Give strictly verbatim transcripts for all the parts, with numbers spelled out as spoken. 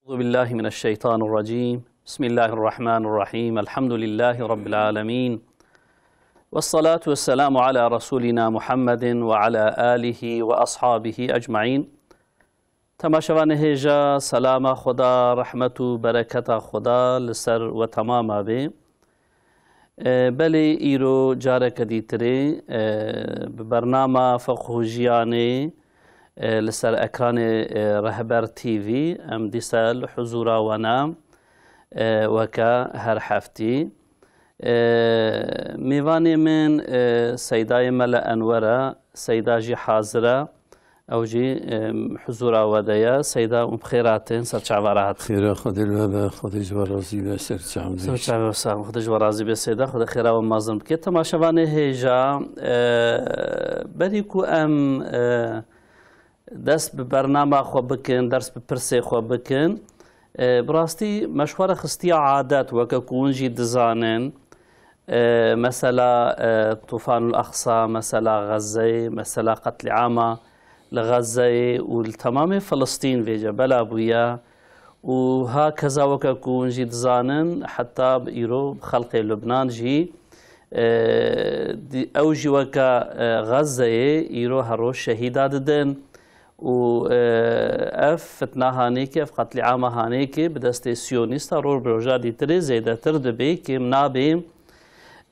أعوذ بالله من الشيطان الرجيم. بسم الله الرحمن الرحيم. الحمد لله رب العالمين. والصلاة والسلام على رسولنا محمد وعلى آله وأصحابه أجمعين. Temaşevanê hêja, selama Xweda, rehmet û bereketa Xweda li ser we temama bê. E, belê îro careke dîtirê, e, bi bernama Fiqh û Jiyanê, e, li ser ekranê, e, Rehber T V, em dîsa li huzûra we ne, e, weke her heftî. E, mêvanê min, e, Seydayê Mele Enwer e, Seyda jî hazir e. Ew jî, em, huzûra we de ye. Seyda, hûn bi xêr hatin, ser çava re hatin. Xêra Xwedê li we be, Xwedê ji we razî be, ser çavdê. Ser çavê we sağ, Xwedê ji we razî be Seyda, Xwedê xêra we mezin bike. Temaşevanê hêja, e, berî ku em, e, dest bi bernama xwe bikin, ders bi pirsê xwe bikin, e, bi rastî me ji xwe re xistiye adet, weke ku hûn jî dizanin, e, mesela, e, Tufanul Aqsa, mesela Xezzeyê, mesela qetlîama li Xezzeyê û li temamê Filistîn vêce bela bûye û ha keza weke ku hûn jî dizanin, heta bi îro bi xelqê Lubnan jî, e, dî-, ew jî weke, e, Xezzeyê îro her roj şehîda didin. Û, e, ev fitna hanêkê, ev qetlîama hanêkê bi destê siyonîsta roj bi roja dîtirê zêdetir dibê, kêm nabê.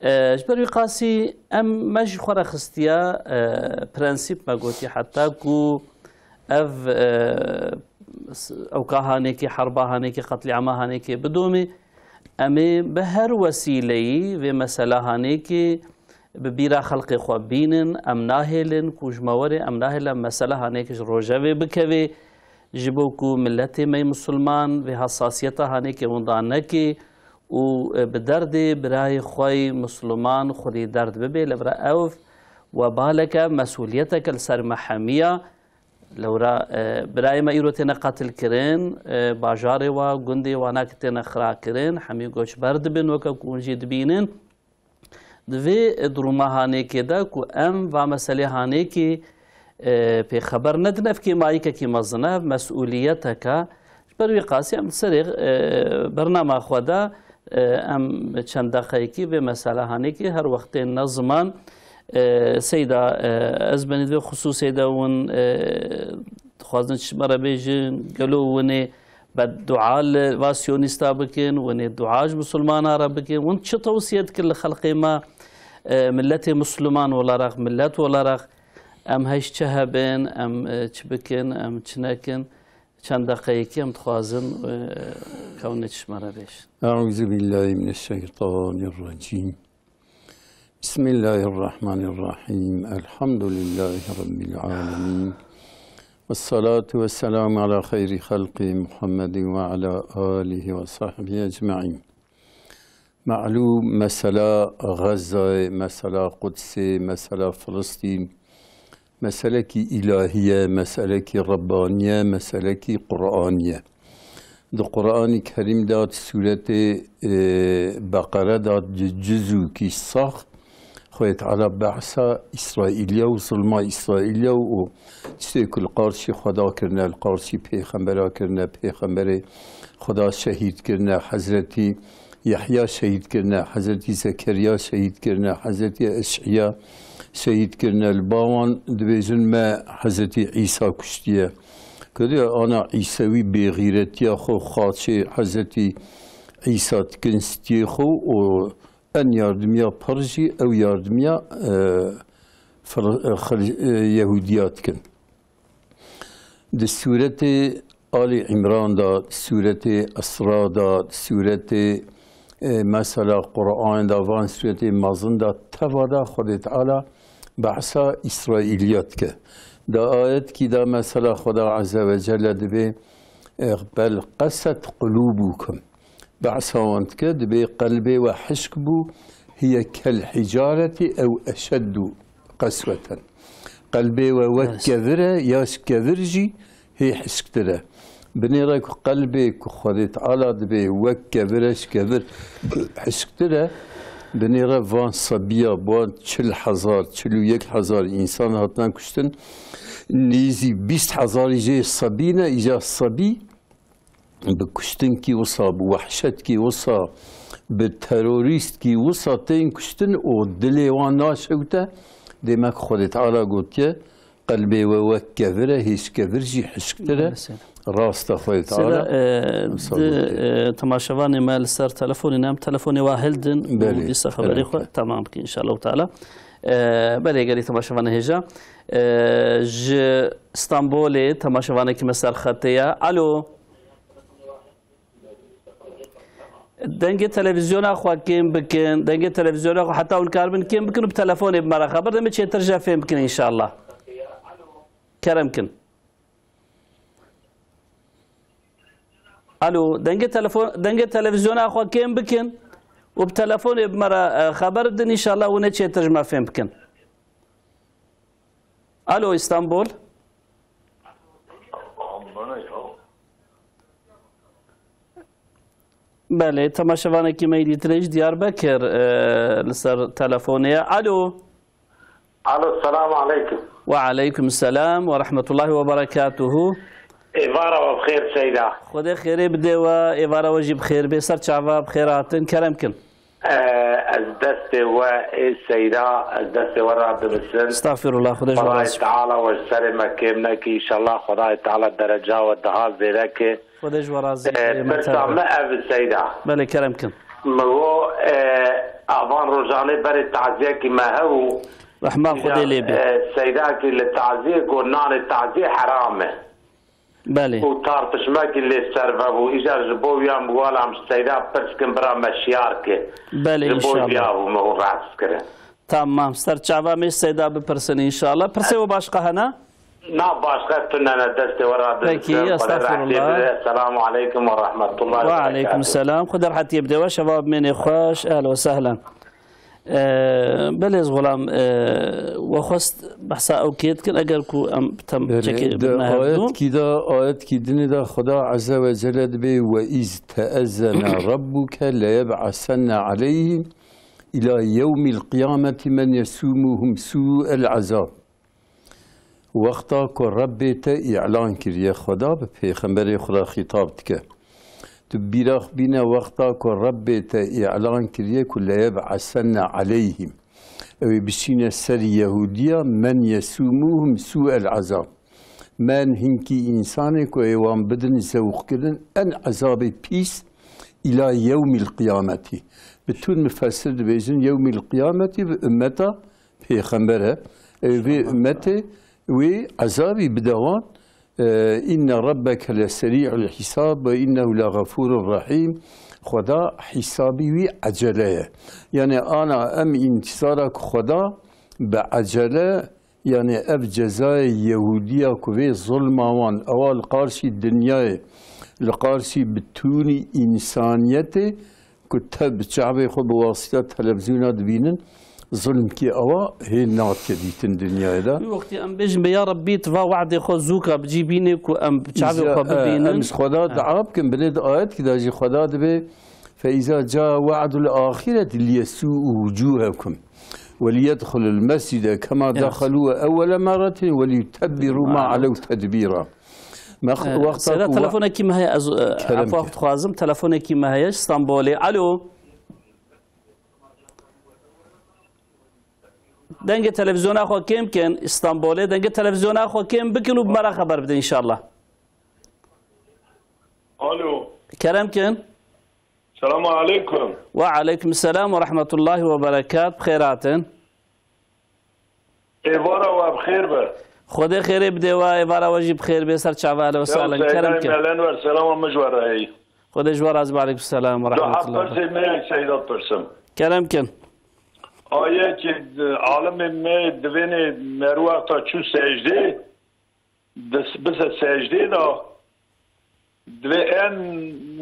E, ji ber wî qasî em, me jî xwe re xistiye, e, prensîp me gotî heta ku ev, e, s-, ewka hanêkê, herba hanêkê, qetlîama hanêkê bidomê. Em ê bi her wesîleyî vê mesela hanêkê bi bîra xelkê xwe bînin, em nahêlin ku ji me werê, em nahêlin em mesele hanêkê ji rojevê bikevê, ji bo ku miletê me yê misilman vê hesasiyeta hanêkê winda nekê û, e, bi derdê birayê xwe yê misilman xwedî derd bibê, lê vira ew webaleke, mesûliyeteke li ser me hemiya. Lewra, e, birayê me îro têne qetilkirin, e, bajarê wa, gundê wana ki têne xirakirin, hemî göçber dibin, weke ku hûn jî dibînin. Di vê, e, duruma hanêkê de ku em va meselê hanêkê, e, pê xeber nedin, ev kêmayîkekî mezin e, ev mesûliyeteke. Ji ber wî qasî em serê, e, bernama xwe de, e, em çend deqeyekî vê mesela hanêkê her wext têne ziman. E, Seyda, e, ez benî di vê xisûsê de hûn, e, dixwazin çi me re bêjin, gelo hûn ê beddua li va siyonîsta bikin, hûn ê dua ji misilmana re bikin, hûn çi tewsiye dikin li xelkê me, e, miletê misilman olarak, millet olarak em hej çi hebin, em, e, çi bikin, em çi nekin? Çend deqeyekî em dixwazin, e, kewne çi me re bêjin. Eûzubillahimineşşeytanirrecîm. Bismillahirrahmanirrahîm. Elhamdulillahî Rabbil âlemîn. Vessalatu vesselamu ala xeyrî xelqî Muhammedin ve ala alihi ve sahbihi ecmaîn. Malûm, mesela Xezzayê, mesela Qudsê, mesela Filistîn, meselekî îlahî ye, meselekî Rebbanî ye, meselekî Quranî ye. Di Quranî Kerîm de, di sûretê, e, Beqere de, di cizûkî sax, Xwedê Teala behsa Îsraîliya û zilma Îsraîliya û tiştê ku li qarşî Xweda kirine, li qarşî pêxembera kirine, pêxemberê Xweda şehîd kirine, Hezretî Yehya şehîd kirine, Hezretî Zekeriya şehîd kirine, Hezretî Eş'iya şehîd kirine. Li ba wan dibêjin me Hezretî Îsa kuştiye. Kediya ana Îsewî bêxîretiya xwe xaçê Hezretî Îsa dikin stiyê xwe û en yardimiya pir jî ew yardimiya, e, Fir-, e, Xir-, e, Yehûdiya dikin. Di sûretê Alî Îmran de, di sûretê Isra de, di sûretê, e, mesela Quran de, van sûretê mezin de, teva de Xwedê Teala behsa Îsraîliya dike. Di ayetkî de mesela Xweda Azze ve Celle dibê, e, bel qeset qulûbukum. Behsa wan dike, dibê qelbê we hişk bû, hiye kel hicaretî ew eşeddu qesweten. Qelbê we wek Evet. kevir e, ya ji kevir jî hê hişktir e. Binêre ku qelbê ku Xwedê Teala dibê wek kevir e, ji kevir hişktir e. Binêre van sebiya, bi wan çil hezar, çil û yek hezar însan hatine kuştin. Nêzî bîst hezarî jê sebî ne, îca sebî bi kuştinkî wisa, bi wehşetkî wisa, bi terorîstkî wisa tên kuştin û dilê wan naşewte, demek Xwedê Teala gotiye, qelbê we wek kevir e, hêj kevir jî hişktir e. Belê, Seyda. Rast e Xwedê Seyda, Teala. e, Wisa di, gotiye. e, temaşevanê me li ser telefonê ne, em telefonê wa hildin û Belê, dîsa xeberê belê xwe ki. temam bikin înşallah Teala. E, belê gelî temaşevanê hêja. E, ji Stenbolê temaşevanekî me ser xetê ye. Alo. Dengê televîzyona xwe kêm bikin. Dengê televîzyona xwe heta hûn karibin kêm bikin û bi telefonê bi me re xeber demê çêtir jî fêm bikin înşallah. Kerem kin. Alo, dengê telefon, dengê televîzyona xwe kêm bikin û bi telefonê bi me re, e, xeber bidin înşallah hûn ê çêtir ji me fêm bikin. Alo, Îstanbul. Belê, temaşevanekî me yî dîtirê ji Diyarbekir, e, li ser telefonê ye. Alo. Alo, selamu aleykum. Ve aleykum selam ve rahmetullahi ve berekatuhu. Êvara we bi xêr Seyda. Xwedê xêrê bide we, êvara we jî bi xêr bê. Ser çava bi xêr hatin, kerem kin. Ee, ez destê we ê Seyda, ez destê we radibisin. Estağfirullah, Xwedê ji we Xwedayê razî. Teala we ji serê me kêm neke, înşallah Xwedayê Teala dereca we daha zêde ke. Xwedê ji we razî. Ee, Xwedê me pirsa te me ev Seyda. Belê, kerem kin. Min got, ee, avan rojanê berê taziyekî me hebû. Rehma Xwedê lê bê. Ee, Seydakî li taziyê got nanê taziyê heram e. Belê. Û tartişmekî lê ser vebû. Îcar ji bo wiya min got, wela em ji Seyda pirs kin bira me şiyar ke. Belê, Ji bo înşallah. wiya bû min got behs kirin. Tamam, ser çava me Seyda bipirsin înşallah. Pirsê we başqa hene? Na, başqa tune ne, destê we radibisin. Peki, Xwedê estağfirullah. rehmê bide. Selamu aleykum ve rahmetullah Ve ve aleykum berekatuhu. selam. Xwedê rehetiyê bide we. Şeva bimênê xweş. Ehlen ve sehlen. Ee, belê ez xulam, ee, we xwest behsa ew kê dikin, eger ku em tem Belê, çekê di bidine hevdu. ayetkî de, ayetkî dinê de Xweda Azze ve Celle dibê, "Ve iz teezzene rabbuke leyeb'asenne aleyhim ila yewmil qiyameti men yesumuhum su'el azab." Wexta ku Rebbê te îlan kiriye, Xweda bi pêxemberê Xweda xîtab dike. Tu bîra xwe bîne wexta ku Rebbê te îlan kiriye ku leyeb'asenne aleyhim. Ew ê bişîne ser Yehudiya men yesûmûhum sû'el ezab. Men hinkî însanê ku ê wan bidin zewqkirin en ezabê pîs îla yewmîl qiyameti. Bi tûn mufessir dibêjin yewmîl qiyameti bi ummeta Pêxember e. Ew vê ummetê wê ezabî bide wan. E, inne rabbeke le serî'ul hîsab ve innehu le gafûrur rahîm. Xweda hîsabî wî ecele ye. Yani ana em întîzara ku Xweda bi ecele, yani ev cezayê Yehûdiya ku vê zulma wan ewa li qarşî dinyayê, li qarşî bitûnî însaniyetê, ku te bi çavê xwe bi wasîta televîzyona dibînin, zulmkî ewa hê nake dîtin dinyayê de. Wî wextî em bêjin be, ya Rebbî, tu va we'dê xwe zûka bi cî bînê ku em bi çavê Îza-, xwe e, bibînin. Em ji Xweda Ha. dua bikin, binê di ayetkî de jî Xweda dibê, "Fe îza ca we'dul axireti liyesû'u wucûhekum ve liyedxulul mescide kema Evet. dexelû ewwele merretin ve liyutebbirû ma Evet. alew tedbîra." Me Ee, wexta Seyda, ku we- telefonekî me heye, ez, e, Kerem efaf ke. dixwazim, telefonekî me heye ji Stenbolê. Alo. Dengê televîzyona xwe kêm kin, Stenbolê. Dengê televîzyona xwe kêm bikin û bi me re xeber bidin înşallah. Alo. Kerem kin. Selamu aleykum. Ve aleykum selam ve rahmetullahi ve berekat. Bi xêr hatin. Êvara we bi xêr be. Xwedê xêrê bidê we, êvara we jî bi xêr bê, ser çava, ehlen ve Ya sehlen. Kerem Seydayê kin. Melen ver, selama min ji we re heyî. Xwedê ji we razî be, aleykum selam ve Dua rahmetullah. persê me, Seyda pirsim. Kerem kin. Ayekî, e, alimê me divênê merû wexta çû secdê, Dis-, bise secdê de, divê en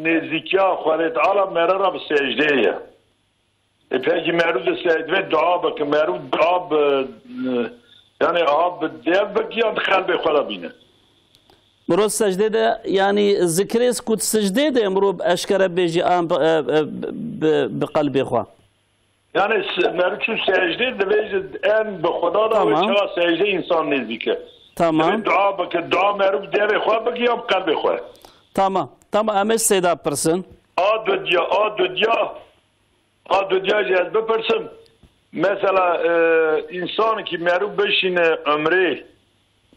nêzîkiya Xwedê Teala mere re bi secdê ye. E, pekî merû di se-, divê dua bike, merû dua bi, yani a bi dev bike ya di qelbê xwe de bîne? Mirov secdê de, yani zikirê ku secdê de mirov eşkere bêjî an bi, e, e, bi, bi qelbê xwe. Yani s-, merû çû secdê, divê ji en bi Xweda de Tamam. wê çawa secdê însan nêzîk e. Tamam. Divê dua bike, dua merû bi devê xwe bike ya bi qelbê xwe. Tamam, Tamam, em ê Seyda pirsin. A dudya, a dudya, a dudya jî ez bipirsim. Mesela, e, însanekî merû bişîne umrê,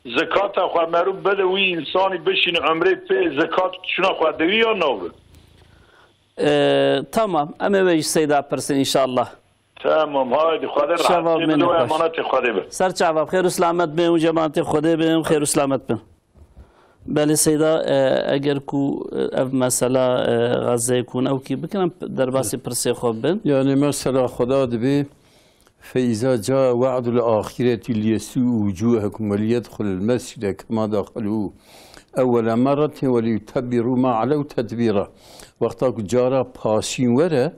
zikata xwe merû bide wî însanî bişîne umrê pê zikat çuna xwe diwî ya nawi? E, tamam, em ê wê ji Seyda pirsin înşallah. Tamam, haydi, Xwedê Şeva rehetiyê bide û xweş. Emanetê Xwedê be. Ser çava, xêr û selamet bin û cematê Xwedê bin, xêr û selamet bin. Belê Seyda, e, eger ku, e, ev mesela, e, xezeyê ku hûn ew kî bikin, em derbasî pirsê xwe bin. Yani mesela Xweda dibê, "Fe iza ca we'dul ahireti liyesû wucuhekum ve liyedxulul mescide kema daxalû ewwele merretin ve liyutebbiru ma alew tedbira." Wexta ku cara paşîn were,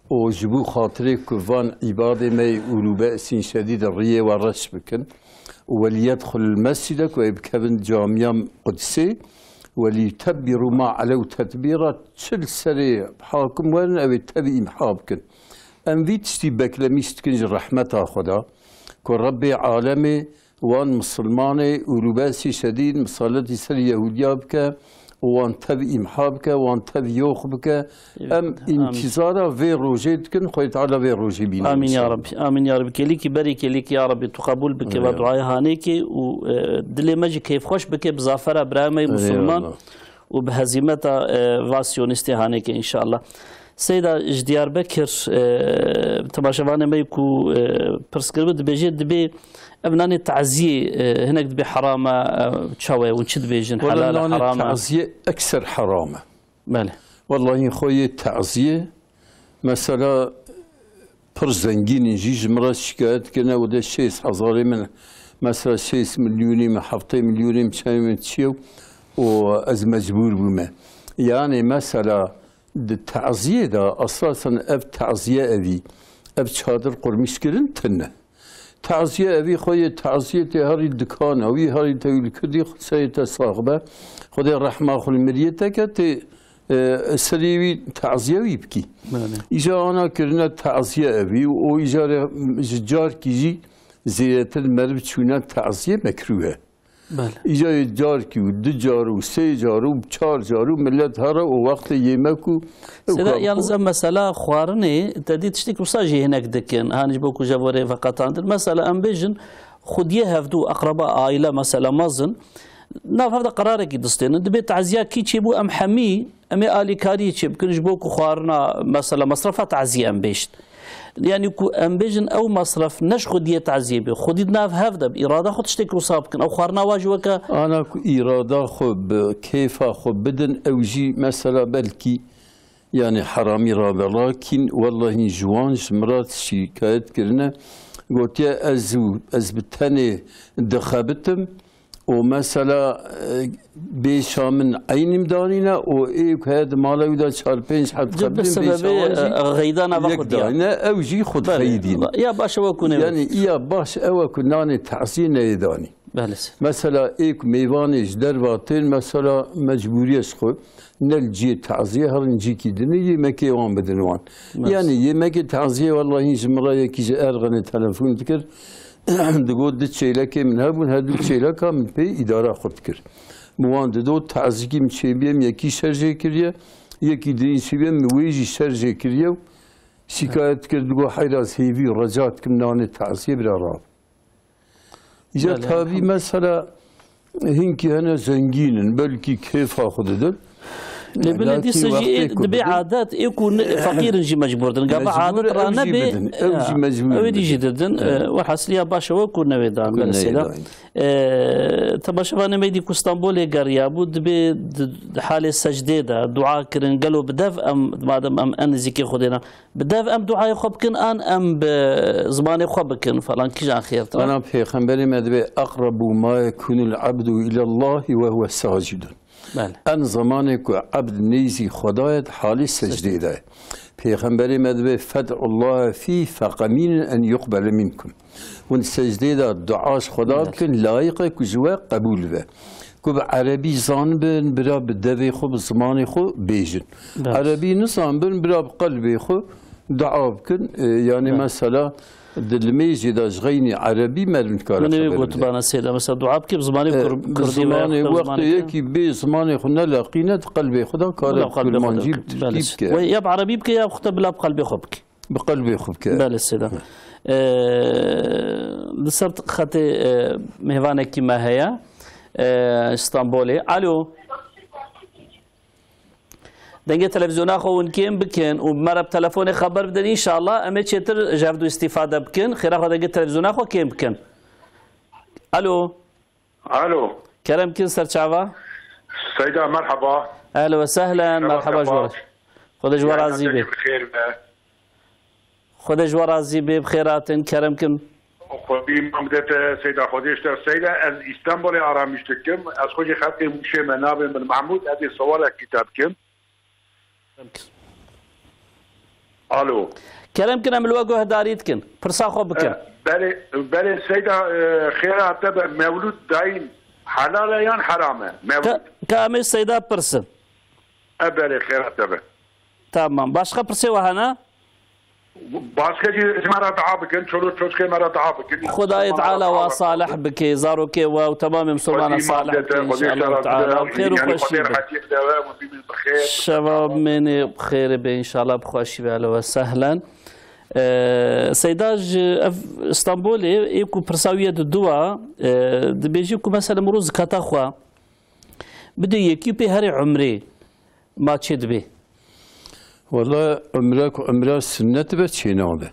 û ji bo xatirê ku van îbadê me yê ûlûbe'sîn şedîd riyê we reş bikin û weliyedxulul mescide, ku ê bikevin camiya Qudsê, weliyutebbiru ma alew tedbîra, çi li serê hakim werin ew ê tevî îmha bikin. Em vî tiştî beklemîş dikin ji rehmeta Xweda, ku Rebbê alemê wan misilmanê ûlûbesî şedîd misaletî ser Yehûdiya bike û wan tev îmha bike, wan tev yox bike. Evet, Em amin. Întîzara vê rojê dikin, Xwedê Teala vê rojê bîne Amin ya inşallah. Rabbi, amin ya Rabbi. Kêlîkî berî kêlîkî ya Rabbi, tu qebûl bike, Eyvallah. Ve duaya hanêkî û, e, dilê me jî kêfxweş bike, bi zafera birayê me yê Musulman Eyvallah. Û bi hezîmeta, e, va Siyonîstê hanêkê înşallah. Seyda ji Diyarbekir, e, temaşevanê me ku, e, pirs kiribe dibêje, dibê ev nanê taziyê, e, hinek dibê heram e, e, çawa ye, hûn çi dibêjin, Wele helal e, nanê heram e? Taziyê ekser heram e. Belê. Wellahî xwe yê taziyê, mesela pir zengîn in jî ji min re şikayet kirine, wede şêst hezarê min, mesela şêst milyonî min, heftê milyonî min, çend min çi ye û ez mecbûr bûme. Yani mesela di taziyê de esasen ev taziye evî, ev çadir qurmîşkirin tune. Taziye evî xwe yê taziyê tê herî dikana wî, herî tewî li kirdî xwe serê te sax be. Xwedê rehma xwe li miriyê te ke tê, e, serê wî taziye wî bikî. Belê. Îja ana kirine taziye evî û îja re ji carkî jî zêdetir meriv çûne taziye mekrûh e. Belê. Îca yê carkî û du car û sê car û çar car û millet here û wextê yemek û Seyda, ew yalnız ev mesela xwarinê, te dî tiştek wisa jî hinek dikin. Hani ji bo ku jevorê veqetandin. Mesela em bêjin, xwediyê hevdû, eqreba, aile mesela mezin, nav hev de qerarekî distênin. Dibê taziya kî çêbû, em hemî, em ê alîkariyê çê bikin, ji bo ku xwarina, mesela, mesrefa taziyê em bêjin. Yani ku em bêjin ew masraf ne ji xwediyê taziyê be. Xwedî di nav hev de bi îrada xwe tiştek wisa bikin. Ew xwarina wa jî weke Ana ku îrada xwe bi kêfa xwe bidin, ew jî mesela belkî yani heramî rabe. Lakin wellahî ji wan ji min re şîkayet kirine. Gotiye ez û ez bi tenê dixebitim. û mesela, e, bêşa min eynîm danîne û ê ku heye di mala wî de çar pênc heb Cid bi xebitên sebebê, bêşa wan jî e, xeydana ve yek xwediya. Danîne, ew jî xwe Belê. Dixeyidîne. Ya baş e we ku newê. Yani, iya baş ew e ku nanê taziyê neyê danî. Belê. Mesela, ê ku mêvanê ji derva tên, mesela, mecbûriyê ji xwe ne li cihê taziyê herin cîkî dinê yemekê wan bidin wan. Belê. Yani, yemekê taziyê wellahî ji min re yekî ji Erxenê telefon dikir. Digot, du çêlekê min hebûn, her du çêleka min pê îdara xurt kir. Min wan dido, tazikî min çêbûye, min yekî şer jê kiriye, yekî din çêbûye, min wê jî şer jê kiriye û şikayet kir, digot, heyra ez hêvî û reca dikim nanê taziyê bira rabe. Îca Belê, tabî elhamdülillah. Mesela, hinkî hene zengîn in, belkî kêfa xwe didin. Lê bilê Lakîn dîsa jî wextê ê ku dibê bidin, adet ê ku ne, feqîr in jî mecbûr din. Gava mecbûr adet e, ra ew jî nebê, bidin, ew jî ya, mecbûr ew ê dî bidin. Jî didin. Belê. E, welhasil ya baş e we ku newê dan Ku belê neyê Seyda. Dan. E, temaşevanê me dî ku Stenbolê geriya bû, dibê di, di halê secdê de dua kirin. Gelo bi dev em, madem em en nizîkê Xwedê ne, Bi dev em duayê xwe bikin, an em bi zimanê xwe bikin falan, kîjan xêrtir e? Ana Pêxemberê me dibê, "Eqrebu ma yekunul abdu ilallahi ve huve sacidun." Belê. En zemanê ku ebd nêzî Xwedayê di halê secdê de ye. Pêxemberê me dibê, "Fed'ullahe fî feqemînin en yuqbele minkum." Hûn secdê de dua ji Xweda Belê. Bikin, layiq e ku ji we qebûl be. Ku bi erebî zanibin, bira bi devê xwe, bi zimanê xwe bêjin. Belê. Erebî nizanibin, bira bi qelbê xwe dua bikin. E, yani Belê. Mesela, Di limêjê de ji xeynî erebî meriv dikare Min ê xeber bide. Gotibana Seyda, mesela dua bike bi zimanê E, kur-, bi kurdî veya zimanê xwe wextê zimanê ke yekî bê zimanê xwe neleqîne, di qelbê xwe de kare Bila qelbê xwe kurmancî de. Bi tirkî Belê. Bike. Wê ya bi erebî bike ya xwe bila bi qelbê xwe bike. Bi qelbê xwe bike. Belê Seyda. Hı. E, li ser xetê, e, mêvanekî me heye, e, Stenbolê. Alo. Dengê televîzyona xwe hûn kêm bikin û bi me re bi telefonê xeber bidin. Înşallah em ê çêtir ji hevdû îstîfade bikin. Xêra xwe dengê televîzyona xwe kêm bikin. Alo. Alo. Kerem kin ser çava. Seyda, merhaba. Ehlen ve sehlen. Şeva Merhaba ji we re. Xwedê ji we razî be. Xwedê ji we razî be, bi xêr hatin, kerem kin. Xwedî mam dete Seyda, Xwedê ji te Seyda, ez Îstanbulê aramîş dikim. Ez xwe jî xelkê Mûşê me, navê min Mehmûd, ez ê sewalekî te bikim. Alo. Kerem kin, em li we guhdarî dikin. Pirsa xwe bikin. E, belê, belê Seyda, e, xêra te be, mewlûd dayîn helal e yan heram e? Mewlûd. Ka, ka em ê Seyda pirsin. E, belê, xêra te be. Tamam. Başka pirsê we hene? Başka jî ji me re dua bikin, çoluk çocukê me re dua bikin. Xwedayê Teala wa salih bike, zarokê we û temamê misilmana salih bike, înşallah Teala. Xêr û xweşî be. Şeva mênê bi xêrê be, înşallah, bi xweşî be, ehlen ve sehlen. Ee, Seyda ji ev Stenbolê, ê ku pirsa wî ye di dua, ee, dibêjî ku mesela mirov zikata xwe bide yekî pê herê umrê, ma çê dibe? Wela umre ku umre sunnet be çê nabe.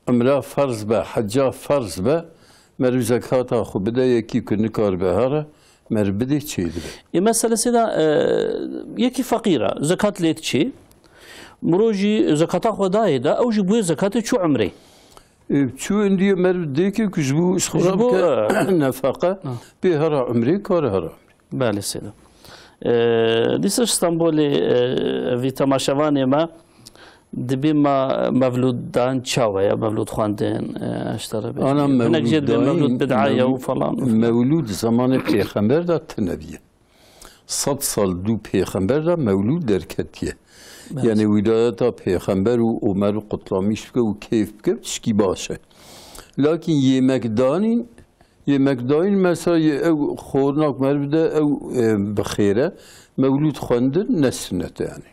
Umre ferz be, hecca ferz be, meriv zekata xwe bide, yekî ku nikaribe here, meriv bidê çê dibe. Ê, mesele Seyda, e, yekî feqîr e, zekat lê diçê. Miro jî zekata xwe dayê de, ew jî bûye zekatê çû umrê. Ê, çû indiye meriv dêkê ku ji bo ji xwe re bike, e, nefeqe, pê here umrê, kare here umrê. Belê Seyda. E, dîsa ji Stenbolê, e, vî temaşevanê me dibê me mevlûd dan çawa ye, mevlûd xwendin, e, ji te re bêjim. Ana hinek jê dibê mevlûd bid'a ye û falan. Mevlûd zamanê pêxember de tune bûye. Sed sal dû pêxember de mewlûd derketiye. Evet. Yani wîlayeta pêxember û Omer û qutlamiş bike û keyf bike, tişkî baş e. Lakin yêmek danîn, yêmek dayîn mesela yê ew xornak meriv de ew, e, bi xêre, mewlûd xwendin ne sunnet e yani.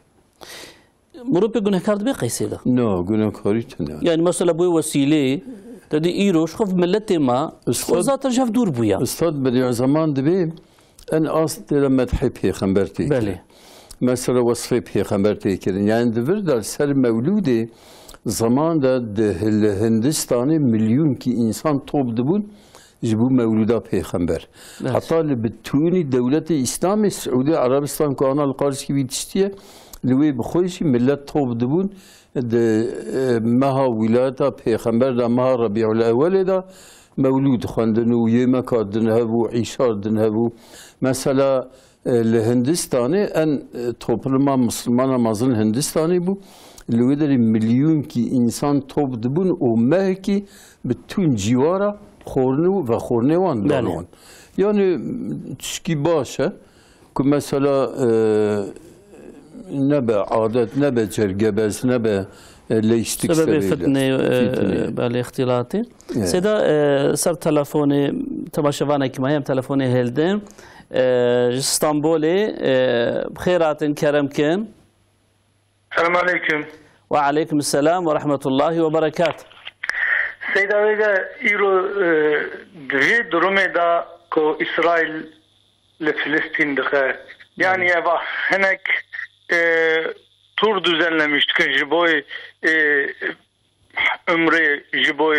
Mirov pê gunehkar dibe qey Seyda? Na, gunekarî tune. Yani mesela bu wesîlê, te dî îro ji xwe miletê ma, ji xwe zaten ji hev dûr bûya. Ustad Bediüzzaman dibê en az tê de medhê pêxember tê kirin. Belê. Mesela wesfê pêxember tê kirin. Yani di vir de ser mewlûdê zaman de di, li Hindistanê milyûnkî însan top dibûn, ji bo mewlûda pêxember. Evet. Heta li bitûnî dewletê Îslamê Siûdî Erebistan ku ana li qarşî wî tiştî ye, li wê bi xwe jî millet top dibûn. Di, e, meha wîlayeta pêxember de, meha Rebîul Ewelê de mewlûd xwendin û yêmeka din hebû, îşar din hebû. Mesela, e, li Hindistanê en, e, topluma misilmana mezin Hindistanê bû. Li wê derê milyûnkî însan top dibûn û mehekî bi tûn cîwara xornê û vexornê wan Belê. Dano wan. Yani tişkî baş e ku mesela, e, nebe adet, nebe cergebez, nebe, e, leyştik Sebebê sebebê. Fitnê, e, Fitnê. Belê, îxtîlatê. Evet. Seyda, e, ser telefonê, temaşevanekî me heye, em telefonê hêldin. E, ji Stenbolê, e, bi xêr hatin, kerem kin. Selam aleyküm. Ve aleyküm selam ve rahmetullahi ve berekat. Seyda Bey de îro, e, di vê durumê de ku Îsraîl li Filistîn dixe, yani eva hinek, e, tur düzenlemiş dikin ji bo, e, umrê, ji bo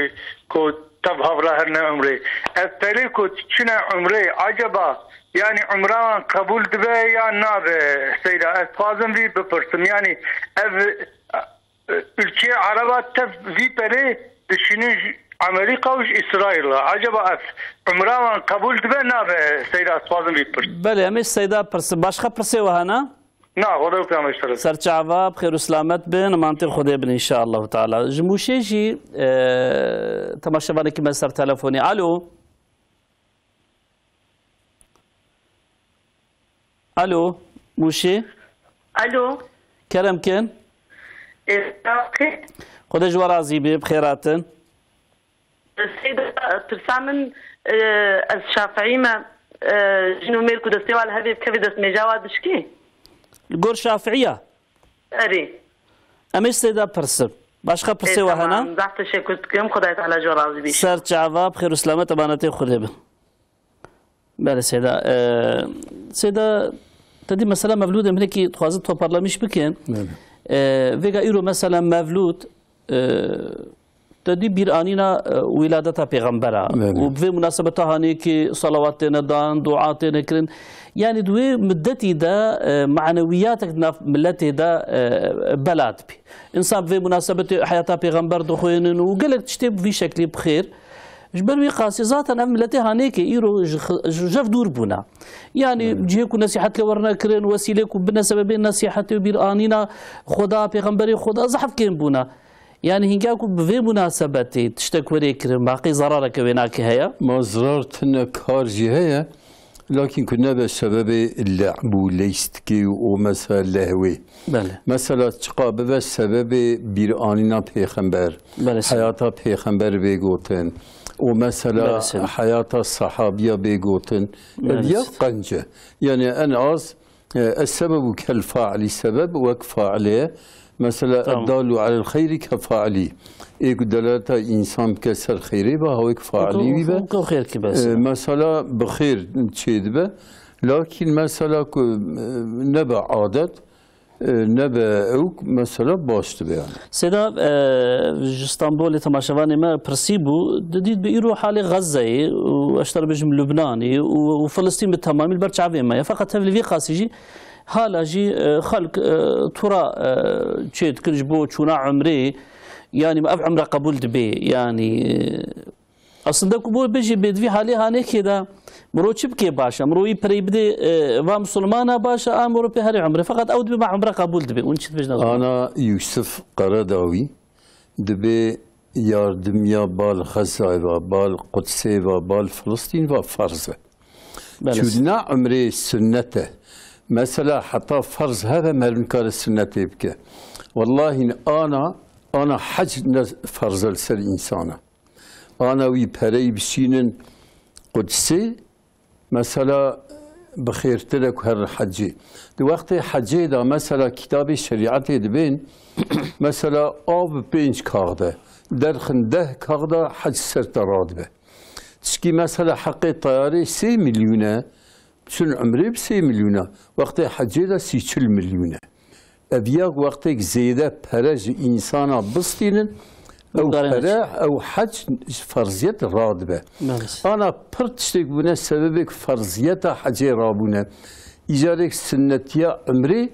ku tev hevra herine umrê. Ev perê ku çine umrê, acaba yani umra wan qebûl dibe ya nabe? Seyda, ez dixwazim vî bipirsim. Yani ev, e, ülkê Ereba tev vî perê dişînin ji Amerîka û ji Îsraîl re. Acaba ev umra wan qebûl dibe nabe? Seyda, ez dixwazim vî bipirsim. Belê, em ê Seyda pirsin. Başka pirsê we hene? Na, Xwedê û peyamê ji te re. Serçava, bi xêr û selamet bin, emanetê Xwedê bin, înşaallahu teala. Ji Mûşê jî, e, temaşevanekî me ser telefonê. Alo? Alo, Mûşê? Alo. Kerem kin. E, Xwedê ji we razî be, bi xêr hatin. Seyda, pirsa min, e, ez Şafiî me, e, jin û mêr ku destê wa li hevê bikevê destmêja wa dişkî? Li gor Şafiiya? Erê. Em ê Seyda pirsin. Başqa pirsê we hene? Tamam. Zaf teşekkür dikim. Xwedayê Teala ji we razî bî. Ser çava, bi xêr û selamet, emanetê Xwedê bin. Belê Seyda. E, Seyda, te dî mesela mevlûdê min hinekî dixwazin toparlamiş bikin. Belê. E, vêga îro mesela mevlûd, e, te dî bîranîna, e, wîladeta pêxembera. Belê. Û bi vê munasebeta hanê ki salawat têne dan, dua têne kirin. Yani di wê middetî de, e, manewiyatek di nav miletê de, e, bela dibî. Însan bi vê munasebetê heyata pêxember dixwînin û gelek tiştê bi vî şeklî bi xêr. Ji ber wî qasî zaten ev miletê hanê ki îro ji xi-, ji jev dûr bûne. Yani cihê ku nesîhet lê werine kirin, wesîlê ku bine sebebê nesîhetê û bîranîna Xweda, pêxemberê Xweda zehf kêm bûne. Yani hînga ku bi vê munasebetê tiştek werê kirin, baqî zerareke wê nake heye? Ma zirar tine kar jî heye, lakin ku nebe sebebê lehb û leystikê û o mesela lehwê. Belê. Mesela çiqa bibe sebebê bîranîna pêxember, Belê, seyda. Heyata pêxember bê gotin, û mesela Belê, seyda. Heyata sahabiya bê gotin, Belê, ev ya seyda. Qence. Yani en az E, es-sebebu kel faili, sebeb wek failê ye. Mesela, Tamam. Eddalu alel xeyri ke faili. Ê ku delaleta însan bike ser xeyrê be, ha wek failî wî be. Ku xêr ki bes. E, mesela bi xêr çê dibe. Lakin mesela ku, e, nebe adet, e, nebe ewk, mesela baş dibe yani. Seyda, e, ji Stenbolê temaşevanê me pirsî bû, didît bi îro halê Xezzeyê û ez ji te re bêjim Lubnanê û, û Filistîn bi temamî li ber çavê me ye. Feqet hev li vî qasî jî hala jî, e, xelk, e, tura, e, çê dikin ji bo çûna umrê, yanî ev umre qebûl dibê, yanî, e, Aslında ku bo bêjî bê di vî halê hanekê de miro çi bikê baş e? Miro wî pirey bidê, e, va misilmana baş e, a miro pê herê umre. Feqet ew dibê ma umre qebûl dibê. Hûn çi dibêjin ez? Ana Yusuf Karadawî dibê yardimiya bal Xezayê va, bal Qudsê va, bal Filistîn va ferz e. Belê. Çûdina umrê sunnet e. Mesela heta ferz hebe merdum kare sunnetê bike. Wellahî ana, ana hec ne ferz e li ser însana. Ana wî pereyî bişînin Qudsê, mesela bi xêrtir e ku herin hecê. Di wextê hecê de mesela kitabê şerîetê dibên, mesela av bi pênc kax de, derxin deh kax de hec ser te radibe. Tişkî mesela heqê teyarê sê milyûn e, Çin umrê bi sê milyûn e, wextê hecê de sî çil milyûn e. Ev ya wextêk zêde pere ji însana bistînin, ew Nikarin pere, hec. Ew hec ji ferziyet radibe. Maalesef. Ana pir tiştêk bûne sebebê ku ferziyeta hecê rabûne. Îcarêk sunnetiya umrê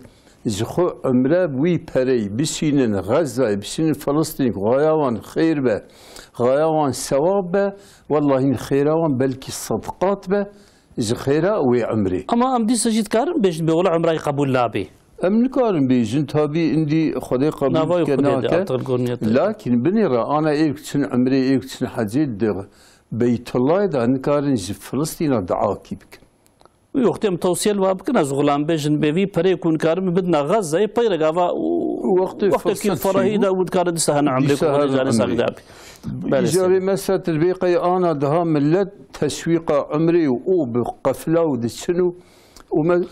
ji xwe umre bi wî pereyî bişînin Xezayê, bişînin Filistîn, xaya wan xêr be, xaya wan sewab be, wellahî xêra wan belkî sedqat be. Ji xêra wê umrê. Ama em dîsa jî dikarin bêjin bê wela umrayê qebûl nabê. Em nikarin bêjin, tabî indî Xwedê qebûl Navayê bike Xwedê de nake. Artık gor niyet. Lakin binê re ana êk çin umrê, êk çin hecê di Beytullahê de nikarin ji Filistîna duakî bikin. Wî wextê em tewsiye li wa bikin, ez xulam bêjin bê vî perê ku nikarin bidina Xezeyê, peyrek ava Wextê wextekî fursat ferahî çêbû, de û dikarin dîsa hene umrê ku dîsa Xwedê hene canê umrê. Saxî de. Belê, Îcarê seyda. Mesela tu dibê qey ana diha millet teşwîqa umrê û, û bi qefla û diçin û, û me-,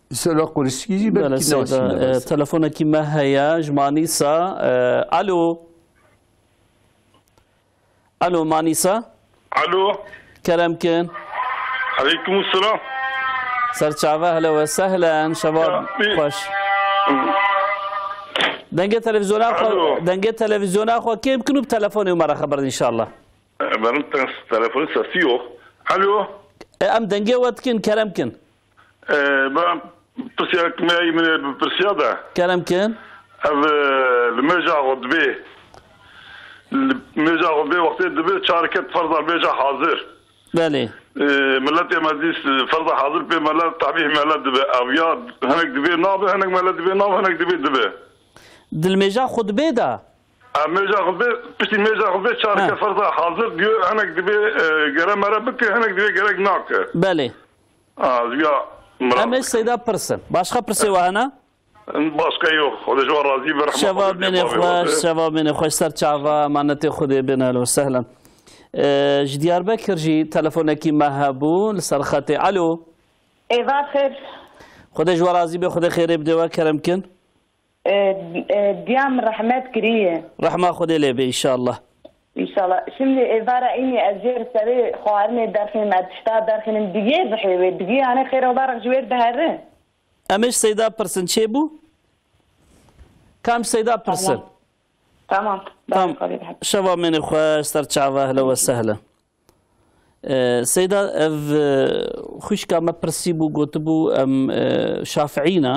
mesela Qurişkî jî belkî Belê, seyda, nasîne e, mesela. Telefonekî me heye ji Manîsa. E, alo. Alo, Manîsa. Alo. Kerem kin. Aleykum selam. Ser çava, hele we sehlen, şeva Ya, bir xweş. Dengê televizyona xwe, Alo. Dengê televizyona xwe kêm kin û bi telefonê me re xeber de înşallah. E, benim te-, telefonun sesi yok. Alo. E, em dengê we dikin, kerem kin. E, ben pirsiyarek me min bi pirsiya de. Kerem kin. Ev, e, li mêja xutbê, li mêja xutbê wextê dibe çar ket ferza mêja hazir. Belê. E, milletê me dîs ferza hazir pê millet tabî millet dibe. Ev ya hinek dibe nabe, hinek millet dibe nabe, hinek dibe dibe. Di li mêja xutbê de? E, mêja xutbê, piştî mêja xutbê çar Ha. ket ferza hazir diyor, hinek dibe, e, gere mere bike, hinek dibe gerek nake. Belê. A, ya, Em ê Seyda pirsin. Başqa pirsê we hene? Başka yok. Xwedê ji we razî be, rehma Şeva Xwedê bêne bavê xweş, we be. Şeva bêne xweş, ser çava, emanetê Xwedê bin, ehlen we sehlen. Ee, ji Diyarbekir jî telefonekî me hebû li ser xetê. Alo. Êvar xêr. Xwedê ji we razî be, Xwedê xêrê bide we, kerem kin. Ee, e, diya min rehmet kiriye. Rehma Xwedê lê be, înşallah. Înşallah. Şimdi êvara înî ez jê serê xwarinê derxînim, ez tişta derxînim, digê bihêvê, digê yanê xêr olarek ji wêr dihere. Em ê ji Seyda pirsin, çê bû? Kam Seyda pirsin? Tamam. Tamam. Tamam. Şeva mênê xweş, ser çava, hele we sehle. Ee, Seyda, ev, e, xwişka me pirsî bû, gotibû, em, e, Şafiî ne.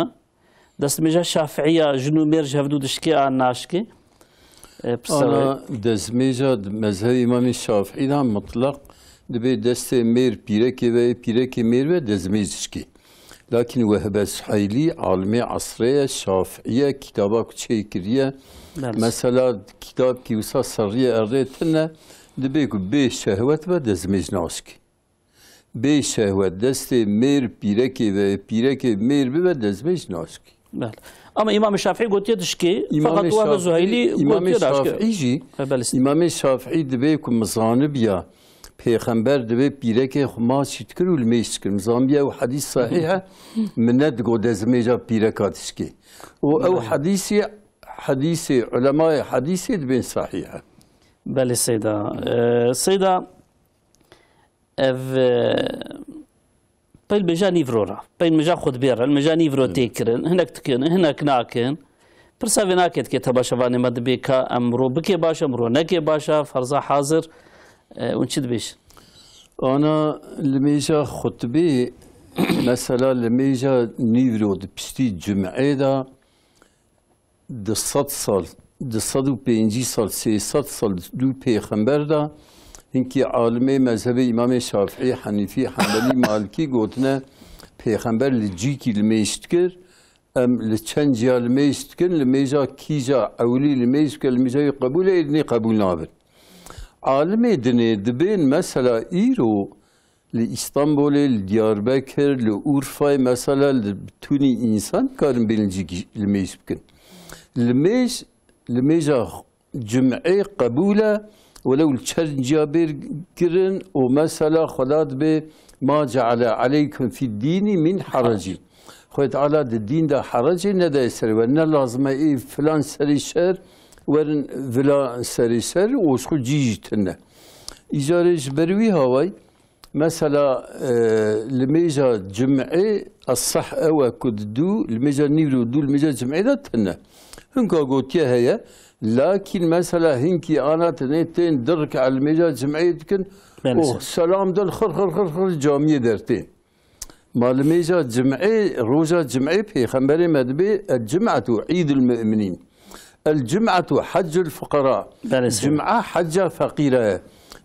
Destmêja Şafiiya jin û mêr ji hevdû dişkê an naşkê? E, pirsa Ana wê. Destmêja mezhebê Îmamê Şafiî de mutlaq dibê destê mêr pîrekê ve, pîrekê mêr ve destmêj dişkê. Lakin Wehbe Suheylî, alimê esrê ye, Şafiî ye, kitaba ku çêkiriye. Belê. Mesela kitabkî wisa serriye erdê tune, dibê ku bê şehwet ve destmêj naşkê. Bê şehwet destê mêr pîrekê ve, pîrekê mêr bibe destmêj naşkê. Belê. Ama Îmam Şafî gotiye dişkê, Îmamê fakat Wehbe Şafî, Zuheylî Îmamê gotiye naşkê. Şafî jî, He, belê. Îmamê Şafî dibê ku mizanibiya pêxember dibê pîrekê xwe maçî dikir û limêj dikir. Mizanibiya ew hedîs sahîh e, min nedigo destmêja pîreka dişkê. Û ew Belê. hedîsî, hedîsê ulemayê hedîsê dibên sahîh e. Belê Seyda. Ee, Seyda, Ev, e, peyl bêja nîvro re. Peyl mêja xutbê re, mêja nîvro tê kirin. Hinek dikin, hinek nakin. Pirsa vê nake dike temaşevanê me dibê ka em ro bikê baş, em ro nekê baş e, ferza hazir, e, hûn çi dibêjin? Ana li mêja xutbê, mesela li mêja nîvro di piştî cumê de, du sed sal, du sed û pêncî sal, sê sed sal dû pêxember de, hinkî alimê mezhebê Îmamê Şafîî, Henîfî, Henbelî, Malikî gotine, pêxember li cîkî limêj dikir, em li çend ciya limêj dikin, limêja kîja ewilî limêj bike, limêja wî qebûl e, êdinê qebûl nabin. Alimê dinê dibên mesela îro, Li Îstanbulê, li Diyarbekir, li Urfayê, mesela li tunî însan karin bên li cî limêj bikin. Limêj, limêja cumê qebûl e, welew li çend ciya bêr kirin û mesela Xweda dibê, "Ma ceale aleykum fid dînî min harecî." Xwedê Teala di dîn de herecê nedaye ser we, ne lazim e ê filan serê şer werin vila serê şer û ji xwe cî jî tune. Îcarê ji ber wî hawayî, Mesela, e, limêja cumê esah ew e ku di dû, limêja nîvro dû, limêja cumê de tune. Hinka gotiye heye, lakin mesela hinkî ana tenê tên du rika limêja cumê dikin, Belê. oh, selam dil xir, xir, xir, xir camiyê dertên. Ma limêja cumê, roja cumê pêxemberê me dibê, "El-cum'atu îdul mu'minîn." El-cum'atu haccul fuqara. Belê, sê. Cum'a hecca feqîra ye.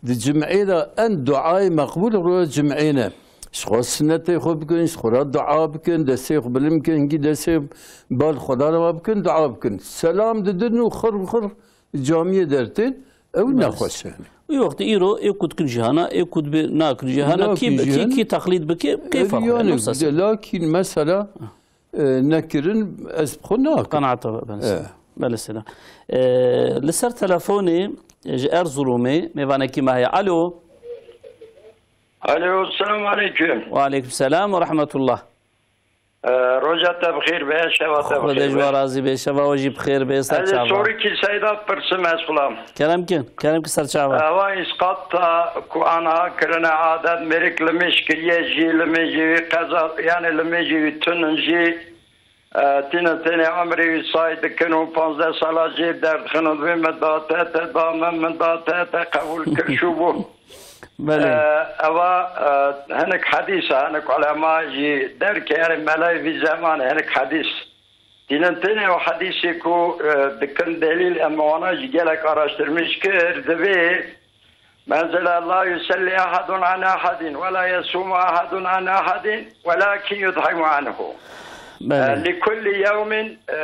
Di cum'ê de en duayê meqbûl roja cum'ê ne. Ji xwe sinetê xwe bikin, ji xwe re dua bikin, destê xwe bilind bikin, hingî destê bal Xweda re bikin, dua bikin. Selam didin û xir xir camiyê dertên, ew Belê. nexweş e. Wî wextî îro ê ku dikin cihana, ê ku dibê nakin cihana, Nakin kî, kî, cihana. kî teqlîd bike, kê Ev ferq yani, e, ne sasî? Lakin mesela, e, nekirin, ez bi xwe nakim. Qenaeta we, belê. E. Belê seyda. E, li ser telefonê ji Erzurumê mêvanekî me heye. Alo. Alo, selamu aleyküm. Ve aleyküm selam ve rahmetullah. E, roja te bi xêr be, şeva te bi Xwedê xêr ji be. we razî be, şeva we jî bi xêr be, ser Ez ê çava. sorikî seyda pirsim ez xulam. Kerem kin, kerem kin ser çava. Ewa îsqat ta ku anha kirine adet mêrik limêj kiriye jî, limêjî wî qeza, yani limêjî wî tunin jî, e, tîne tenê emrê wî say dikin û panzdeh sala jê derdixin û dibê min da te, te da min, min da te, te qebûl kir şû bû. Belê. E, eva, e, hinek hedîs e, hinek ulema jî derke, yani melayê vî zemanê hinek hedîs. Dînin tenê o hedîsê ku, e, dikin delîl, em wana jî gelek araştirmiş kir, divê mesela la yusalli ahadun an ahadin ve la yasumu ahadun an ahadin velakin yut'imu anhu. Belê. E, li kulli yevmin, e,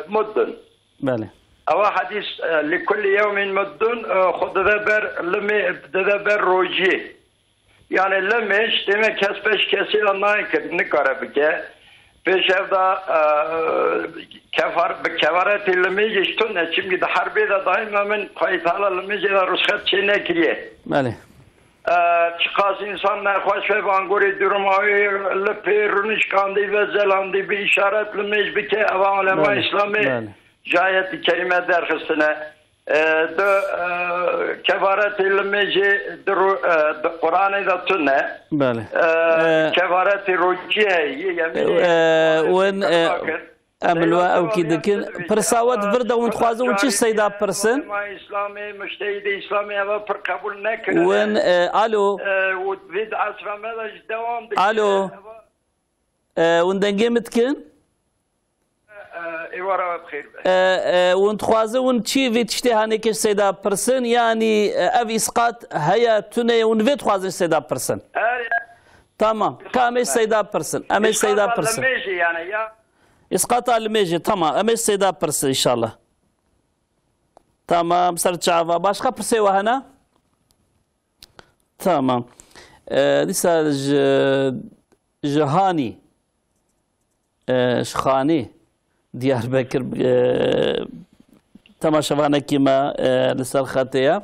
muddun. Belê. Ewa hedîs, e, li kulli yevmin muddun, e, xwe dide ber limê, dide ber rojiyê. Yani limêj, dême kes beş kesî re nayê, nikare bike. Pêş ev de, e, Kefar-, bi kefaretê limêjê ji tune, çimkî di herbê de daîma min Xwedê Teala limêjê de rûsxet çê nekiriye. Belê. E, çiqas însan nexweş be, bangorê durma wê, lipê, rûnişkandî ve zelandî bi îşaret limêj bike, eva ulema Belê, Îslamê belê. ji ayetî kerîme derxistine. E, di, e, kefaretê limêjê di ro-, e, di Quranê de tune. Belê. E, E, kefaretê rocî heye, yeminê e, win, e, Em li we ewkî dikin. Pirsa we di vir de hûn dixwazin hûn çi Seyda pirsin? Îslamê, mujtehîdê Îslamê eva pir qebûl nekirine. Win, e, alo. E, û vê di esra me de ji dewam dike. Alo. Eva E, hûn dengê min dikin? E, êwara we bi xêr be. E, e, hûn dixwazin hûn çi vê tiştê hanê kir Seyda pirsin? Yanî, e, ev îsqat heye, tune ye, hûn vê dixwazin Seyda pirsin? Her Tamam. Ka em ê Seyda pirsin. Em ê Seyda pirsin. Limêjê yani ya. Îsqata limêjê, tamam. Em ê Seyda pirsin inşallah. Tamam, ser çava. Başka pirsê we hene? Tamam. Ee, dîsa ji, ji Hanî, ee, ji Xanî, Diyarbekir, ee, temaşevanekî me, ee, li ser xetê ye.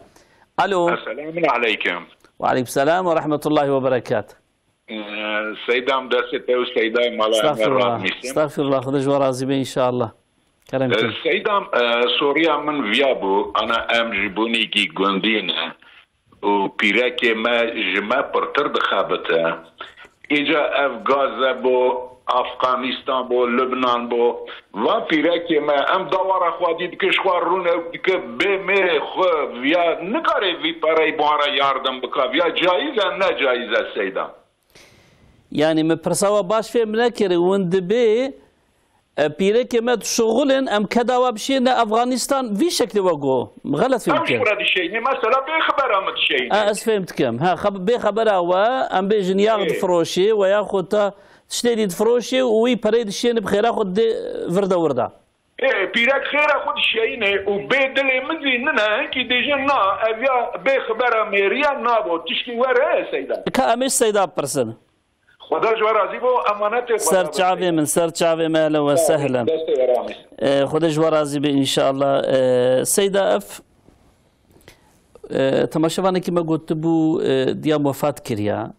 Alo. Esselamun aleykum. Ve aleykum selam ve rahmetullahi ve berekat. Ee, Seydam, destê te û Seydayê mala Enver Estağfirullah. razî. Estağfirullah. Xwedê ji we razî be inşallah. Kerem Ee, kin. Seydam, e, soriya min viya bû. Ana em ji bûnîkî gundî ne. Û pîrekê me ji me pirtir dixebite. Îca ev Gaze bo, Afganistan bo, Lubnan bo. Van pîrekê me, em dawara xwedî dike, ji xwe rûne dike, bê mêrê xwe viya nikare vî perey bi wan re yardim bika. Viya cayîz e, ne cayîz e Seydam? Yani min pirsa we baş fêm nekir. Hûn dibê, e, pîrekê me dişuxulin, em keda we bişêne Afganistan, vî şeklê we got. Min xelet fêm Ew kir. Ji xwe dişeyne, mesela bê xebera min dişeyne. E, ez fêm dikim. Ha, xeb-, bê xebera we, em bêjin yax Ê. difiroşê, we yaxud te tiştê dî difiroşê û wî pereyê dişêne bi xêra xwe didê vir de wir de. Ê, pîrek xêra xwe dişeyîne û bê dilê min zî nine, hinkî dêjin na, ev ya bê xebera mêriya nabo, tişkî were, Seyda. Ka em ê Seyda bipirsin. Xweda ji we razî bo, emanetê Xweda Ser be, çavê Seyda. min, ser çavê me, ehlen ve Sağ ol, sehlen. destê we ramî. Ee, Xwedê ji we razî be inşallah. Ee, Seyda ev, e, temaşevanekî me gotibû, e, diya wefat kiriya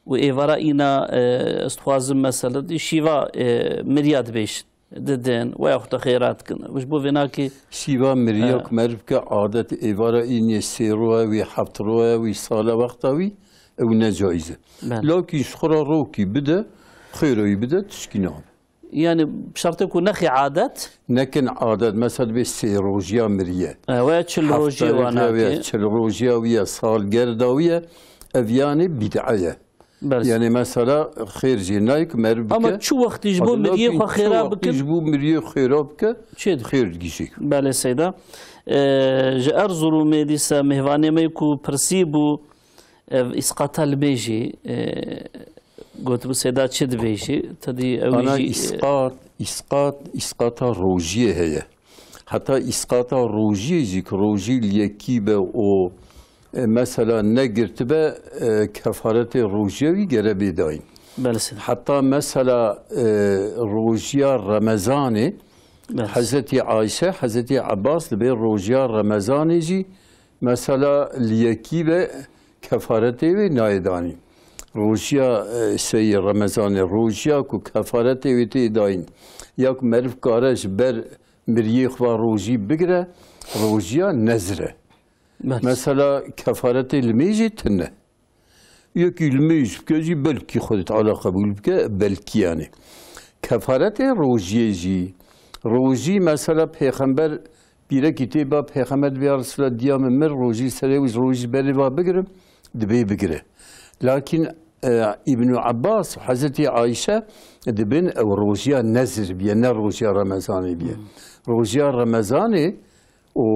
û êvara îna, e, ez dixwazim mesela di şîva, e, miriya dibêjin. didin, we yaxud te xêra dikin. Ji bo vê nakê Şîva miriya He. ku meriv ke adet êvara înê sê roye wî, heft roye wî, sala wexta wî, ew ne caiz e. Belê. Lakî ji xwe re rokî bide, xêra wî bide, tişkî nabe. Yani şertê ku nexê adet? Nekin adet, mesela dibê sê rojiya miriye. E, we çil Heft rojiya tarîx wana ya wî ye, ki. çil rojiya wî ye, salgerda wî ye, ev yani bid'e ye. Belê. Yani mesela xêr jê nayê ku meriv bike. Ama çi wextî ji bo Hadi miriyê lakin xwe çi xêra wextî bikin? ji bo miriyê xêra bike, Çê dikin? xêr digihîşê. Belê Seyda. Ee, ji Erzurumê dîsa mêvanê me ku pirsî bû, ev îsqata limêjê, ee, gotibû Seyda çi dibêjî? Tedî ew Ana jî, ee, îsqat, îsqat, îsqata rojiyê heye. Heta îsqata rojiyê jî ku rojî li yekî be û, e, mesela negirtibe, e, kefaretê rojiyê wî gere bê dayîn. Belê Seyda. Heta mesela, e, rojiya Remezanê, Belê. Hezretî Ayşe, Hezretî Ebbas dibê rojiya Remezanê jî mesela li yekî be kefaretê wê nayê danîn. Rojiya, e, seyê Remezanê, rojiya ku kefaretê wê tê dayîn, ya ku meriv kare ji ber miriyê xwe rojî bigire, rojiya nezir e. Belê. Mesela kefaretê limêjê tune. Yekî limêj bike jî belkî Xwedê Teala qebûl bike, belkî yani. Kefaretê rojiyê jî, rojî mesela pêxember pîrekî tê ba pêxember dibê ya Resulallah diya min mir, rojî serê wî rojî berê va bigirim, dibê bigire. Lakin, e, Îbnû Ebbas, Hezretî Ayşe dibin ew rojiya nezir biye, ne rojiya Remezanê biye. Hmm. Rojiya Remezanê û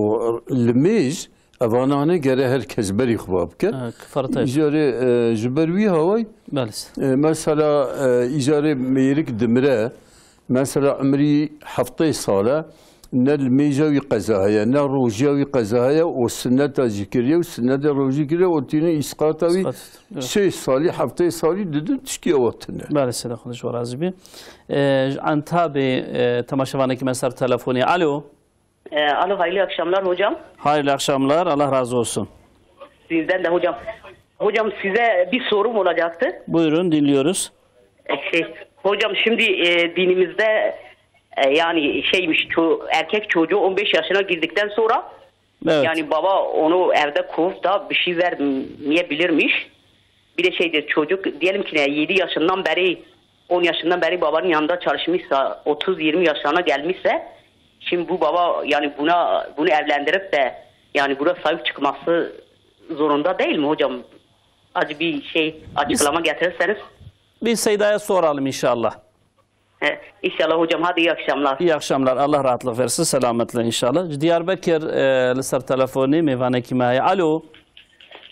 limêj, evanane gere her kes berî xwe bike. Ha, kifarete. Îcarê, e, ji ber wî haway, Belê. e, mesela, e, îcarê mêrik dimire, mesela umrî heftê sal e, Ne li mêja wî qeza heye, ne rojiya wî qeza heye, û sinneta jî kiriye û sinneta rojî kiriye û tînin îsqata wî. Îsqat, evet. Şêş salî, heftê salî didin, tişkî ewa tune. Belê, Seyda, Xwedê ji we razî bî. Ee, ji Entabê, e, temaşevanekî me ser telefonê. Alo. Ee, alo, hayırlı akşamlar hocam. Hayırlı akşamlar, Allah razı olsun. Sizden de hocam. Hocam, size bir sorum olacaktı. Buyurun, dinliyoruz. E, şey, hocam, şimdi, e, dinimizde, e, yani şeymiş, ço-, erkek çocuğu on beş yaşına girdikten sonra, evet, yani baba onu evde kovup da bir şey vermeyebilirmiş. Bir de şeydir, çocuk diyelim ki ne, yedi yaşından beri, on yaşından beri babanın yanında çalışmışsa, otuz yirmi yaşlarına gelmişse, şimdi bu baba yani buna, bunu evlendirip de yani buna sahip çıkması zorunda değil mi hocam? Acı bir şey, açıklama getirirseniz. Bir Seyda'ya soralım inşallah. He, inşallah hocam, hadi iyi akşamlar. İyi akşamlar. Allah rahatlık versin. Selametle inşallah. Ji Diyarbekir, e, li ser telefonê mêvanekî me heye. Alo.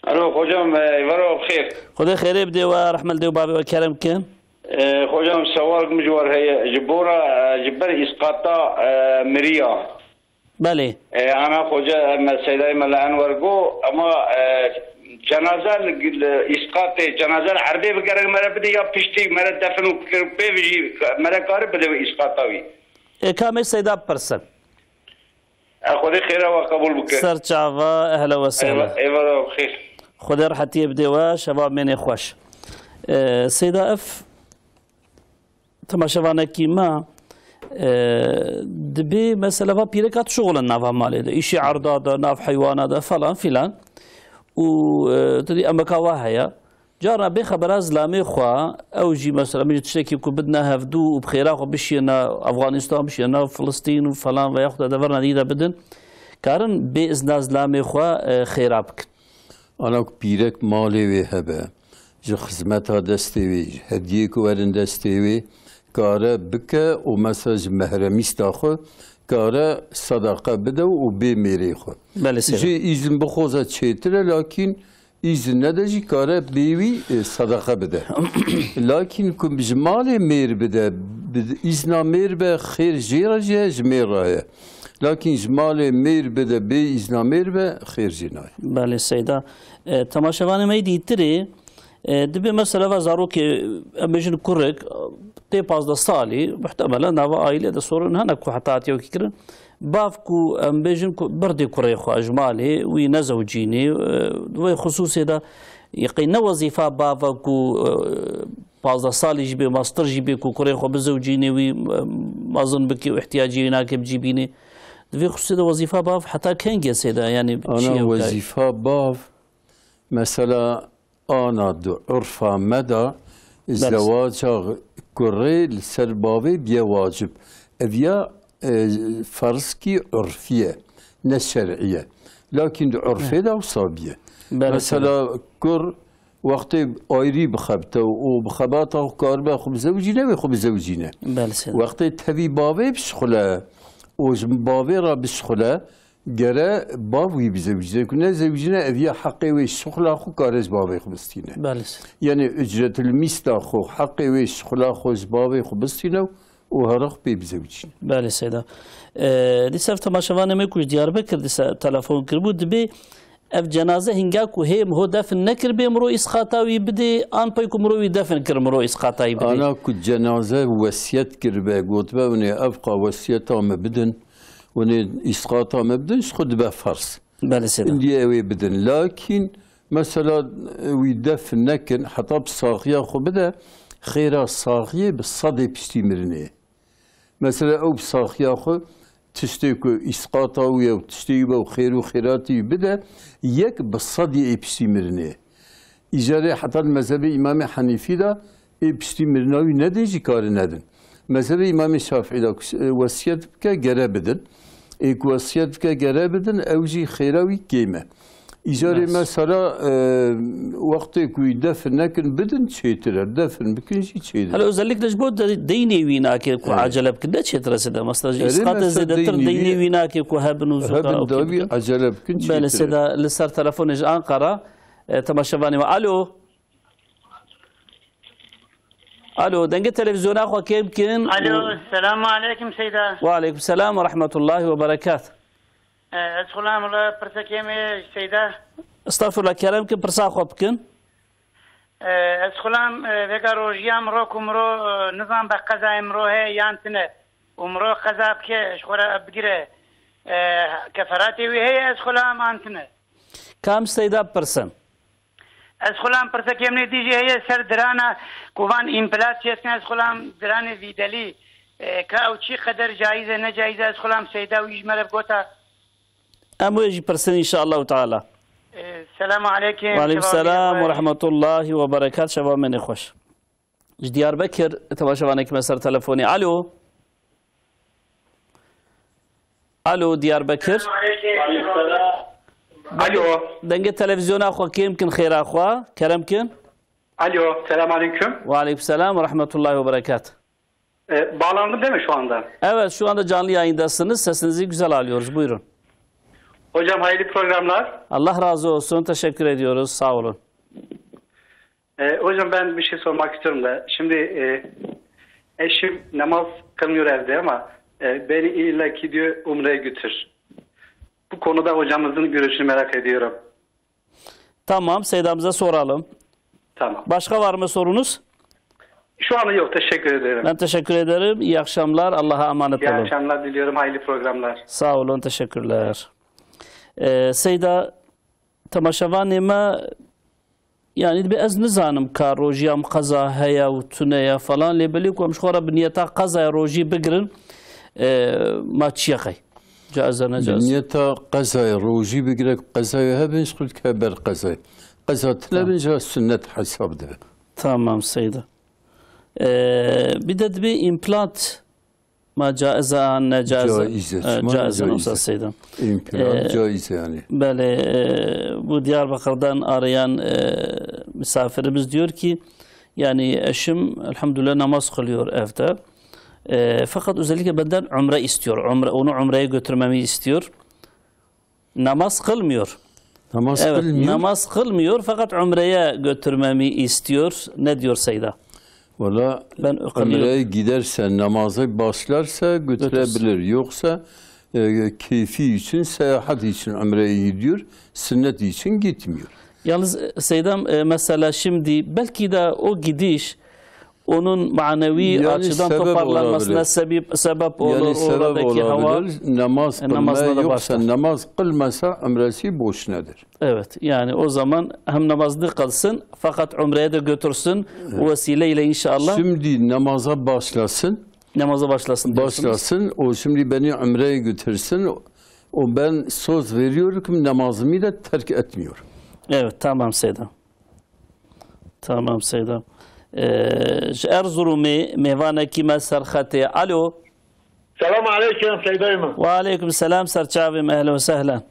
Alo, hocam, e, vero xêr. Xwedê xêrê bidê we, rehmet dê û bavê we kerem kin. E, hocam, sewal min ji we heye. Ji bo re, e, ji ber îsqata, e, miriya. Belê. E, ana xoca, me Seydayê Mela Enwer got, ema, e, cenaze li, li îsqatê, cenaze li erdê bi gerek me re bide ya piştî me re defin û kir pê vijî me re kare bide wê îsqata wî. E, ka me Seyda bipirsin. E, Xwedê xêra we qebûl bike. Ser çava, ehla we sehla. Eyvallah, eyvallah, xêr. Xwedê rehetiyê bide we, şeva mênê xweş. E, Seyda, ev temaşevanekî me, e, dibê mesela va pîreka dişuxulin nava malê de, îşê erda de, nav heywana de falan filan. Û, e, tu dî emeka wa heye. Carna bê xebera zilamê xwe, ew jî mesela min jî tiştekî ku bidine hevdû û bi xêra xwe bişiyêne Afganistan, bişiyêne Filistîn û falan veya xwe deverna dî de bidin, karin bê izna zilamê xwe, e, xêra bikin. Ana ku pîrek malê wê hebe, ji xizmeta destê wê, ji hediyê ku werin destê wê, kare bike û mesela ji mehremîsta xwe kare sedeqe bide û bê mêrê xwe. Belê, Seyda. Jê îzin bixwaze çêtir e, lakîn îzin nede jî kare bê wî, e, sedeqe bide. Lakîn ku ji malê mêr bide, bi îzna mêr be, xêr jê re jî heye, ji mêr re heye. Lakîn ji malê mêr bide, bê îzna mêr be, xêr jê nayê. Belê Seyda. E, temaşevanê me yê dîtirê, e, dibê mesela va zarokê, em bêjin kurek, tê pazdeh salî, muhtemelen nava aîlê de sorun hene ku heta hatiye wekî kirin. Bav ku em bêjin ku birdê kurê xwe ji malê wî nezewcînê, e, di wê xisûsê de yê qey ne wezîfa bava ku, e, pazdeh salî jî bê, master jî bê ku kurê xwe bizewcînê wî, e, mezin bike û ihtiyacê wî nake bi cî bînê. Di vê xisûsê de wezîfa bav heta kengê Seyda, yanî ana çi ye wezîfa bav, mesela ana di urfa me de, belê, zewaca kurê li ser bavê biye wacib. Ev ya, e, ferzkî urfî ye, ne şer'î ye. Lakîn di urfê de wisa biye. Belê, mesela kur wextê ayrî bixebite û bi xebata xwe karibe xwe bizewicîne, wê xwe bizewicîne. Belê, Seyda. Wextê tevî bavê bişixule û ji bavê re bişixule, gere bav wî bizewicîne. Ku nezewicîne, ev ya heqê wê şixula xwe kare ji bavê xwe bistîne. Belê, Seyda. Yanî ücretil mîsta xwe, heqê wê şixula xwe ji bavê xwe bistîne û herix pê bizewicîn. Belê Seyda. E, dîsa ev temaşevanê me ku ji Diyarbekir dîsa telefon kiribû, dibê ev cenaze hinga ku hê miho defin nekir bê miro îsqata wî bidê, an pey ku miro wî defin kir miro îsqata wî bidê? Ana ku cenaze wesiyet kiribe, gotibe hûn ê ev qa wesiyeta me bidin, hûn ê îsqata me bidin, ji xwe dibe ferz. Belê Seyda. Hindî ew ê bidin. Lakîn mesela, e, wî def nekin, heta bi saxiya xwe bide, xêra saxiyê bi sedê piştî mirinê ye. Mesela ew bi saxiya xwe tiştê ku îsqata wî ye û tiştê wî be û xêr û xêratî wî bide, yek bi sedî ê piştî mirinê ye. Îcarê heta li mezhebê Îmamê Henîfî de ê piştî mirina wî nedê jî kare nedin. Mezhebê Îmamê Şafîî de ku, e, wesiyet bike gere bidin. Ê ku wesiyet bike gere bidin, ew jî xêra wî kêm e. Îcarê, nas, mesela, e, wextê ku wî defin nekin bidin çêtir e. Defin bikin jî çêtir e. Hele özellikle ji bo de-, deynê wî nake ku, evet, acele bikin. Ne çêtir e Seyda? Mesela ji, erê, îsqatê mesela zêdetir deynê wî, deynê wî nake ku hebin û zûka hebin dawî acele bikin çêtir e. Belê Seyda, li ser telefonê ji Ankara, e, temaşevanê me. Alo. Alo, dengê televizyona xwe kêm kin. Alo, selamu aleykum Seyda. Ve aleykum selam ve rahmetullahi ve berekat. E, ez xulam re pirsekê me Seyda. Estağfurullah, kerem kin, pirsa xwe bikin. E, ez xulam, e, vêga rojiya miro ku miro, e, nizam be qezayê miro heye yan tine. Û miro qeza bike, ji xwe re bigire. E, keferatê wî heye ez xulam an tine. Kam Seyda pirsin? Ez xulam pirsekê min ê dî jî heye ser dirana ku van înflasyasyon, ez xulam diranê vîdelî, e, ka ew çi qeder caiz e, ne caiz e, ez xulam Seyda wî ji me re bigota. Em wê jî pirsin înşallahu teala. E, selamu aleykum. Ve aleykum selam ve rahmetullahi ve berekat. Şeva me nexweş. Ji Diyarbekir temaşevanekî me ser telefonê. Alo. Alo, Diyarbekir. Alo. Dengê televizyona xwe kêm kin, xêra xwe. Kerem kin. Alo, selam aleyküm. Ve aleyküm selam ve rahmetullahi ve berekat. E, bağlandım değil mi şu anda? Evet, şu anda canlı yayındasınız. Sesinizi güzel alıyoruz. Buyurun. Hocam, hayırlı programlar. Allah razı olsun. Teşekkür ediyoruz. Sağ olun. E, hocam, ben bir şey sormak istiyorum da. Şimdi, e, eşim namaz kılmıyor evde ama, e, beni illa ki diyor, Umre'ye götür. Bu konuda hocamızın görüşünü merak ediyorum. Tamam, Seydamıza soralım. Tamam. Başka var mı sorunuz? Şu anda yok, teşekkür ederim. Ben teşekkür ederim. İyi akşamlar. Allah'a emanet olun. İyi akşamlar diliyorum, hayırlı programlar. Sağ olun, teşekkürler. Ee, Seyda, temaşevanê me, yanî dibe ez nizanim ka rojiya min qeza heye û tune ye falan, lê belê ku em ji xwe re bi niyeta qezaya rojî bigirin, e, ma çi ye qey? Caiz e, ne caiz? Bi niyeta qezaya rojî bigire, qezaya hebin, ji xwe dike ber qezaya. Qeza tune bin, ca sunnet hesab dibe. Tamam Seyda. E, bir de dibe implant Ma caiz e an ne caiz e? Caiz e, e, çima caiz e, caiz e? Seyda. Îmkan, e, caiz e yani. Belê, e, bu Diyarbakır'dan arayan, e, misafirimiz diyor ki, yani eşim elhamdülillah namaz kılıyor evde. E, fakat özellikle benden umre istiyor. Umre, onu umreye götürmemi istiyor. Namaz kılmıyor. Namaz Evet, kılmıyor. Namaz kılmıyor fakat umreye götürmemi istiyor. Ne diyor Seyda? Valla Ben kılıyorum. Umreye giderse, namaza başlarsa götürebilir. Götürsün. Yoksa, e, keyfi için, seyahat için umreye gidiyor, sünnet için gitmiyor. Yalnız, e, Seydam, e, mesela şimdi belki de o gidiş onun manevi Yani açıdan sebep toparlanmasına olabilir. sebep, sebep olur Yani sebep oradaki hava. Olabilir. Namaz E, namazına kılmaya da yoksa başlar. Namaz kılmasa umresi boşunadır. Evet, yani o zaman hem namazını kılsın fakat umreye de götürsün. Evet. O vesileyle inşallah. Şimdi namaza başlasın. Namaza başlasın diyorsunuz. Başlasın. O şimdi beni umreye götürsün. O ben söz veriyorum ki namazımı da terk etmiyorum. Evet, tamam Seyda. Tamam Seyda. Ee, ji Erzurumê mêvanekî me ser xetê. Alo. Selam aleyküm Seyda min. Ve aleyküm selam serçavê me, ehlen ve sehlen.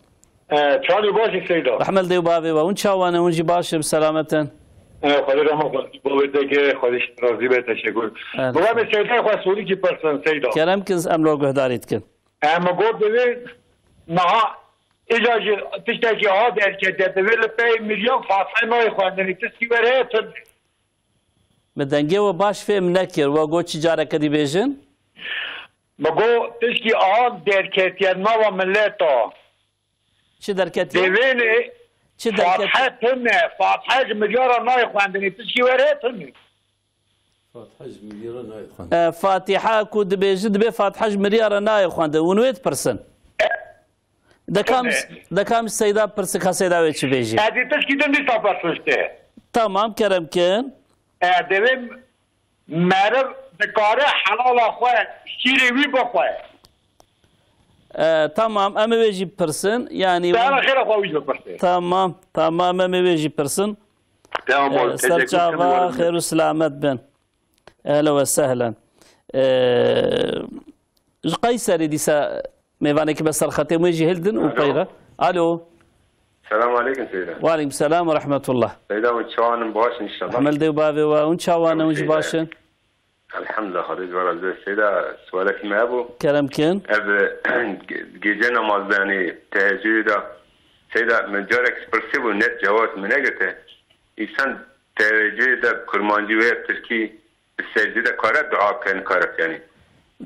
Ee, çawa baş î Seyda? Rehmet dê û bavê we. Hûn çawa ne, hûn jî baş in, bi selamet in? Ee, Xwedê rehmet bavê te ke, Xwedê razî be, teşekkür. Evet. Bavê Seyda, xwe sorîkî pirsin Seyda. Kerem kin, em lo guhdarî dikin. Em got divê niha îca jî tiştekî a derketiye, divê li pey miriyan Fatihê nayê xwendinê, tişkî were heye tune. Min dengê we baş fêm nekir, we got çi careke dî bêjin? Min got tişkî a derketiye nava mileta. Çi derketiye? Divênê Çi derketiye? Fatihe tune, Fatihe ji miryara nayê xwendinê, tişkî were heye tune. Fatiha ji mirî re nayê xwendin. E, Fatiha ku dibêjin, dibê Fatiha ji mirî re nayê xwendin. Hûn wê dipirsin. De kam, de kam Seyda pirsin, ka Seyda wê çi bêjî? Ez ê tişkî din dîsa pirsiştê. Tamam, kerem kin. E, divê meriv dikare helala xwe, şîrê wî bixwe. E, tamam, em ê wê jî pirsin. Yani Seyda xêra xwe wî jî bipirse. Tamam, tamam, em ê wê jî pirsin. Tamam, e, teşekkür ederim. Serçava xêr û selamet bin. Ehlen ve sehlen. Ee, ji Qeyserê dîsa mêvanekî me ser xetê, wê jî hildin û Alo. Peyre. Alo. Selam aleyküm Seyda. Ve aleyküm selam ve rahmetullah. Seyda, hûn çawan in, baş in inşallah. Rehmet dê û bavê we, hûn çawan in, hûn jî baş in? Elhamdulillah, Xwedê ji we razî be. Seyda, sualekî me hebû. Kerem kin. Ev, ge-, gece namazdanê, teheccüdê de. Seyda, min carek pirsî bû, net cewab min negirte. Însan teheccüdê de kurmancî wê tirkî Di secdê de kare dua bike, nikare, yani.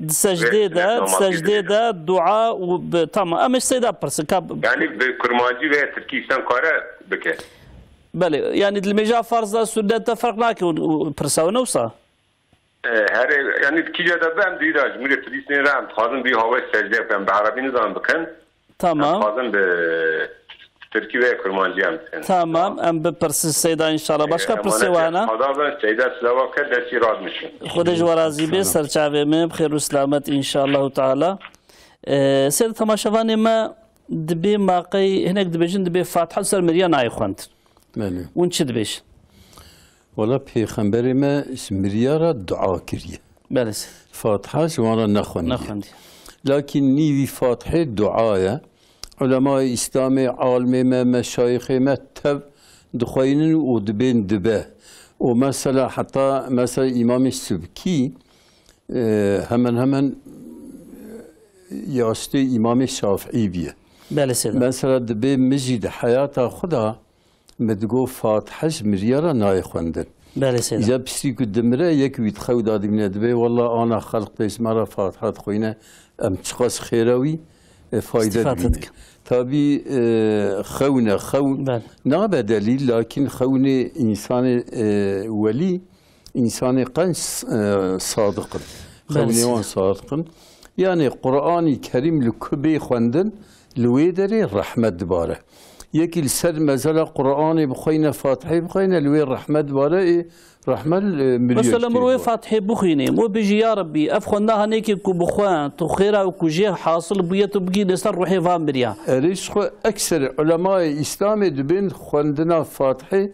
Di secdê de, di secdê de dua û bi, tamam. Em ji Seyda pirsin, ka Yani bi kurmancî veya tirkî îsan kare bike. Belê, yani di limêja farz de, sunnet de ferq nake û, û pirsa wina wisa? E, herê, yani kîja de be em duyî de ji mirê Filistînê re em dixwazin bî hawê secdê bikin, bi erebî nizanin bikin. Tamam. Em dixwazin bi tirkî veya kurmancî em bikin. Tamam, em bipirsin Seyda inşallah. Başka pirsê wan hene? Xweda bin, Seyda silava ke destî radmişin. Xwedê ji we razî be, serçavê me, bi xêr û selamet inşallahu teala. Ee, Seyda, temaşevanê me dibê maqey, hinek dibêjin dibê Fatiha ser miriya nayê xwendin. Belê. Hûn çi dibêjin? Wala Pêxemberê me ji miryara dua kiriye. Belê. Fatiha ji wan re nexwendiye. Nexwendiye. Lakin nîvî Fatihê dua ye. Ulemayê Îslamê, alimê me, meşayixê me tev dixweynin û dibên dibe. Û mesela heta mesela Îmamê Subkî, e, hemen hemen yaştê Îmamê Şafîî bîye. Belê Seyda. Mesela dibê min jî di heyata xwe de Me digot, Fatiha ji miriya re nayê xwendin. Belê Seyda. Îca piştî ku dimire, yek wî di xew de dibîne, dibê, Walla ana xelq pêş me re Fatiha dixwîne, em çiqas xêra wî, e, fayde dibîne. Tabî, e, xewn e, xewn nabe delîl, lakin xewnê însanê, e, welî, însanê qenc, e, sadiq in. Belê Seyda. Xewnê wan sadiq in. Yani Qur'anî Kerîm li ku bê xwendin, li wê derê rehmet dibare. Yekî li ser mezela Qur'anê bixweyne, Fatihê bixweyne, li wê rehmet dibare, ê rehmet, e, milyon Mesela, min wê Fatihê bixwînê, min wê bijî, ya Rebbî, ev xwendina hanêkê ku bixwe, tu xêra ku jê hasil bûye, tu bigî li ser ruhê van miriya. Erê, ji xwe ekserê ulemayê Îslamê dibên xwendina Fatihê,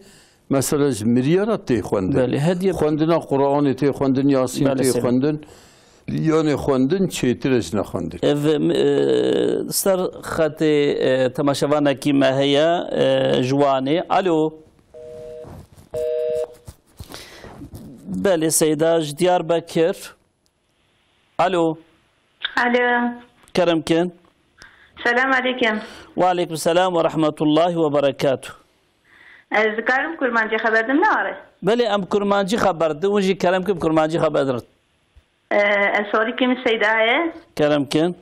mesela, ji miriya re tê xwendin. Belê, hediye. Xwendina Qur'anê tê xwendin, Yasîn tê xwendin. Yanê xwendin çêtir e ji nexwendin. Ev, e, ser xetê, e, temaşevanekî me heye, e, ji Wanê. Alo. Belê, Seyda ji Diyarbekir. Alo. Alo. Kerem kin. Selam aleykum. Ve aleykum selam ve rahmetullahi ve berekatuh. Ez dikarim kurmancî xeber dim nare? Belê, em kurmancî xeber din, hûn jî kerem kin kurmancî xeber din. Ee, ez sorî kim Seyda ye. Kerem kin.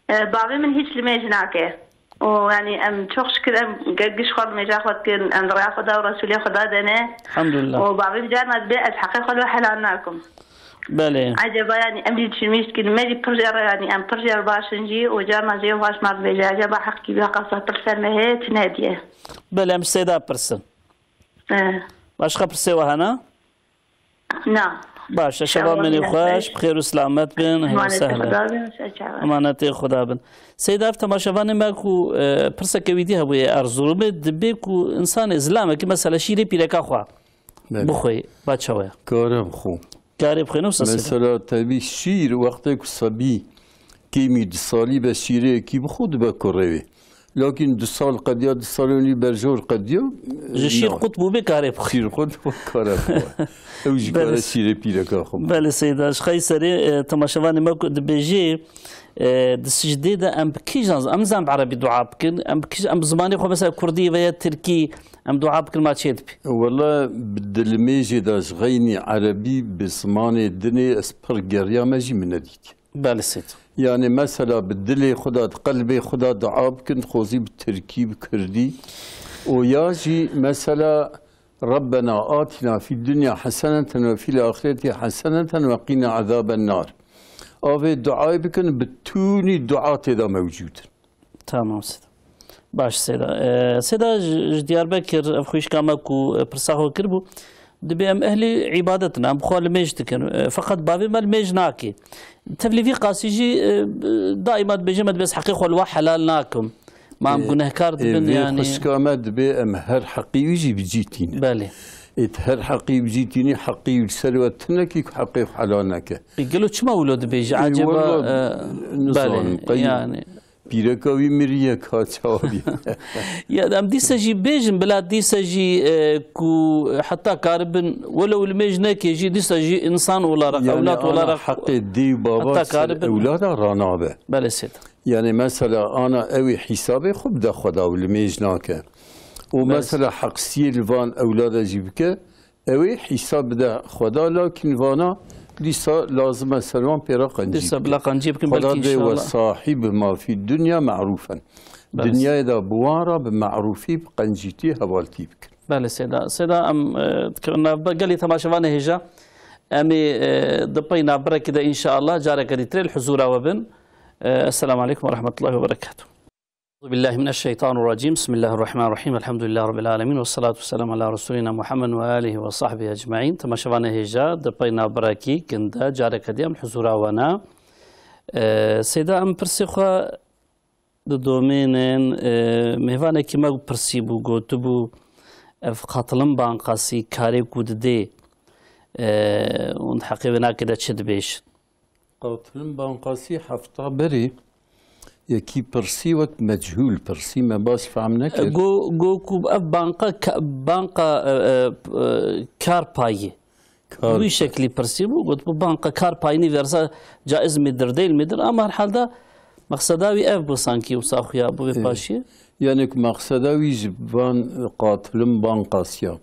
Ee, bavê min hiç limêj nake. Û, yani, em çok şükür em ge-, giş xwe limêja xwe dikin, em di rêya Xweda û Resûlê Xweda de ne. Elhamdülillah. Û bavê min carna dibê ez heqê xwe li we helal nakim. Belê. Eceba, yani, em jî çi limêj dikin, me jî pir jê re, yani, em pir jê re baş in jî û carna jê xweş me dibêje, eceba heqkî bi heqa pir ser me heye, çi ne diye. Belê, em Seyda pirsin. Ee. Başka pirsê we hene? Na. Baş e, şeva me nê xweş, bi xêr û selamet bin, ehlen sehlen. Emanetê Xweda bin. Seyda, ev temaşevanê me ku, e, pirseke wî dî hebûye Erzurumê, dibê ku insanê zilamekî mesela şîrê pîreka xwe bixwe, ba çawa ye? Kare bixwe. Kare bixwe, ne wisa Seyda? Mesela, tevî şîr, wextê ku sebî kêmî du salî be şîrê yekî bixwe dibe kurê wê. Lakin du sal qediya, du salên wî berjor qediya. Ji şîr qut bû bê karê bixwe. Şîr qut bû kare bixwe. Ew jî kare şîrê pîreka xwe bixwe. Belê Seyda, ji xey serê, e, temaşevanê me ku dibêjê, e, di sicdê de em bi kîjan, em zan bi erebî dua bikin, em bi kîj-, em bi zimanê xwe mesela kurdî veya tirkî em dua bikin ma çê dibî? Wela bi dilmêjê de ji xeynî erebî bi zimanê dinê ez pir geriyame jî min nedîtiye. Belê Seyda. Yani mesela bi dilê xwe de, di qelbê xwe de dua bikin, dixwazî bi tirkî, bi kirdî. Û ya jî mesela Rabbena atina fid dunya heseneten ve fil ahireti heseneten ve qina azaben nar. Avê duayê bikin, bi tûnî dua tê de mewcûd in. Tamam Seyda. Baş Seyda. Ee, Seyda ji, ji Diyarbekir, ev xwişka me ku, e, pirsa xwe kiribû, dibê em ehlî îbadet in, em xwe limêj dikin. E, feqet bavê me limêj nake. Tevlî vî qasî jî, e, daîma dibêje me dibê ez heqê xwe li we helal nakim. Ma em gunehkar dibin, yanî. Xwişka me dibê em her heqî wî jî bi cî tînin. Belê. Ê tu her heqî bi cî tînî, heqî wî li ser we tinekî ku heqê xwe helal neke. Ê, gelo çima wilo dibêje? Ê, acaba, wela, e, nizanim, belê, qey yani. Pîreka wî miriye ka çawa bî. Ya, em dîsa jî bêjin, bila dîsa jî, e, ku heta karibin, welew limêj neke jî, dîsa jî insan olarak, yani, ewlad olarak heqê dê û baba ser ewlada ranabe. Belê Seyda. Yani, mesela, ana ew ê hîsabê xwe bide Xweda û limêj nake. Û mesela heqsiyê li van ewlada jî bike, Ew ê hîsab bide Xweda, lakin vana dîsa lazim e ser wan pê re qencî Dîsa bikin. Bila qencî bikin, Xweda belkî dê we înşallah. Sahîb mafî dunya me'rûf in. Belê. Dinyayê de bi wan re bi me'rûfî, bi qencîtî hevaltî bikin. Belê Seyda. Seyda, em, e, dikevin nav-, gelî temaşevanê hêja. Em ê, e, di pey navberekî de înşallah careke dîtirê li huzûra we bin. E, Esselamu Aleykum ve Rahmetullahi ve Berekatuhu. Euzu billahi mineşşeytanirracim. Bismillahirrahmanirrahim. Elhamdülillahi Rabbil alemin. Ve salatu ve selamu ala Resulina Muhammed ve alihi ve sahbihi ecmaîn. Temaşevanê hêja, di pey navberekî kin de careke dî em huzûra we ne. E, Seyda, em pirsê xwe didomînin, e, mêvanekî me pirsîbû, gotibû, ev qatilin banqasî karê ku didê, e, hûn di heqê wê nakê de çi dibêjin? Qatilin banqasî hefta berê yekî pirsî wek mechûl pirsî, me baş fehm nekir. Go, go ku ev banqa ka-, banqa, e, e, e, kar payî. Kar Wî payî. Şeklî pirsî bû, got, bu banka kar payînî versa caiz midir, değil midir? Ama herhalde mexseda wî ev bû sankî wisa xuya bû vê Ê, paşiyê. Yani ku mexseda wî ji van qatilin bankasya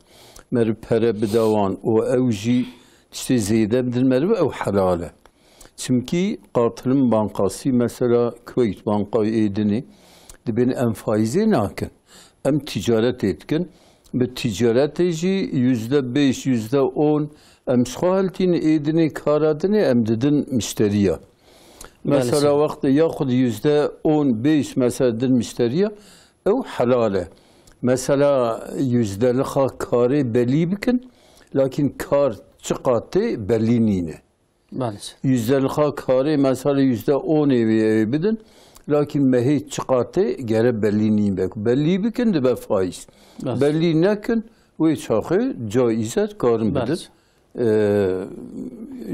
meriv pere bide wan û ew jî tiştê zêde bidin meriv, ew helal e. Çimkî qatilin bankasî, mesela Kuweyt Bankayê ê dinê, dibên em faîzê nakin. Em ticaretê dikin. Bi ticaretê jî yüzde beş, yüzde on em ji xwe heltîn ê dinê kara dinê em didin mişteriya. Belê Mesela sir. Wextê yaxud yüzde on, beş mesela din mişteriya, ew helal e. Mesela yüzdelixa karê belî bikin, lakin kar çiqa tê belî nîne. Belê sir. Yüzdelixa karê mesela yüzde onê wê bidin, lakin mehê çiqa tê gere belî nîbe. Belî bikin dibe faiz. Belê. Belî nekin, wê çaxê caiz e, karin Belê bidin. sir. Ee,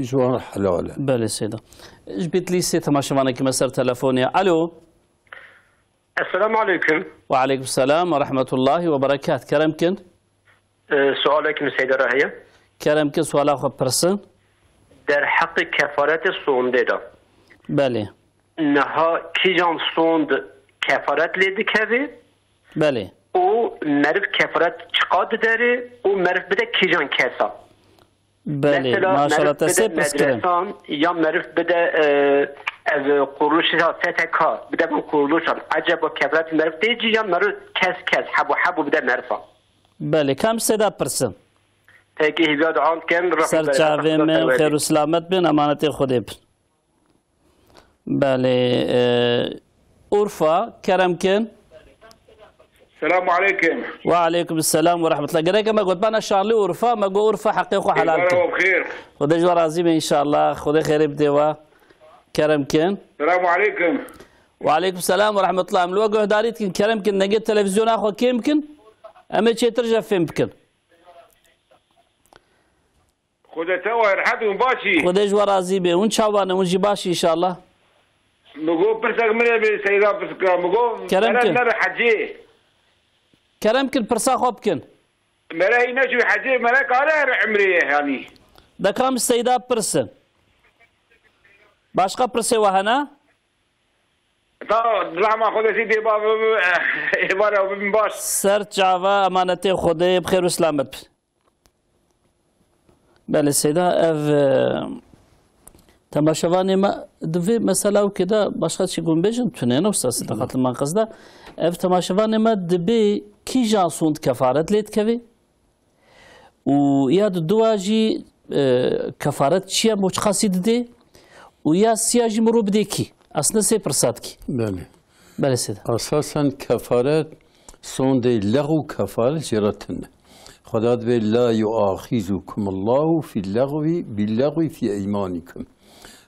ji wan re helal e. Belê Seyda. Ji Bitlîsê temaşevanekî me ser telefonê. Alo. Esselamu aleykum. Ve aleykum selam ve rahmetullahi ve berekat. Kerem kin. Ee, sualekî min Seyda re heye. Kerem kin, suala xwe pirsin. Derheqê kefaretê sondê de. Belê. Niha kîjan sond kefaret lê dikeve? Belê. Û meriv kefaret çiqa diderê û meriv bide kîjan kesa? Belê, Mesela maşallah, meriv te bide sê pirs kirin. medresan ya meriv bide, e, ev kuruluşa S T K, bide van kuruluşan. Acaba kefaret meriv tê cî ya meriv kes kes, hebû hebû bide merivan? Belê, kam Seyda pirsin? Peki, hîviya duan kin, rehmet Ser bereket, çavê Xweda min, te xêr û werdî. selamet bin, emanetê Xwedê bin. Belê, e, Urfa, kerem kin. Selamu aleykum. Ve aleykum selam ve rahmetullah. Gerek me gotbana Şarlîorfa, me got Urfa heqê xwe helal Êvara kin. we bi xêr. Xwedê ji we razî be înşallah. Xwedê xêrê bidê we. Kerem kin. Selamu aleykum. Ve aleykum selam ve rahmetullah. Em li we guhdarî dikin. Kerem kin. Dengê televîzyona xwe kêm kin. Em ê çêtir ji hev fêm bikin. Xwedê te û rehet û başî. Xwedê ji we razî be. Hûn çawa ne? Hûn jî baş înşallah. Mi got pirsek min ê bê Seyda pirsika. Mi got Kerem mere kin. nere hecê. Kerem kin, pirsa xwe bikin. Mere hî neçû hecê, mere kare her emrê ye yanî. De kam Seyda pirsin. Başqa pirsê we hene? Ta rahma Xwedê sî dê ba bi, bi, êvara bibin baş. Ser çava, emanetê Xwedê, bi xêr û selamet bin. Belê Seyda, ev, e, temaşevanê me di vê mesela û kê de başqa çi gom bêjin, tune ne usta Seyda Xatun man qizda. Ev temaşevanê me dibê kîjan sond kefaret lê dikevê? Û ya di dua jî, e, kefaret çi ye, mo çiqasî didê? Û ya siya jî mirov bidê kî? Aslında sê pirsa dikî. Belê. Belê Seyda. Esasen kefaret sondê lexw û kefaret jê re tune. Xweda dibê, "La yuaxizukumullahu fil lexwi, bil lexwi fi eymanikum."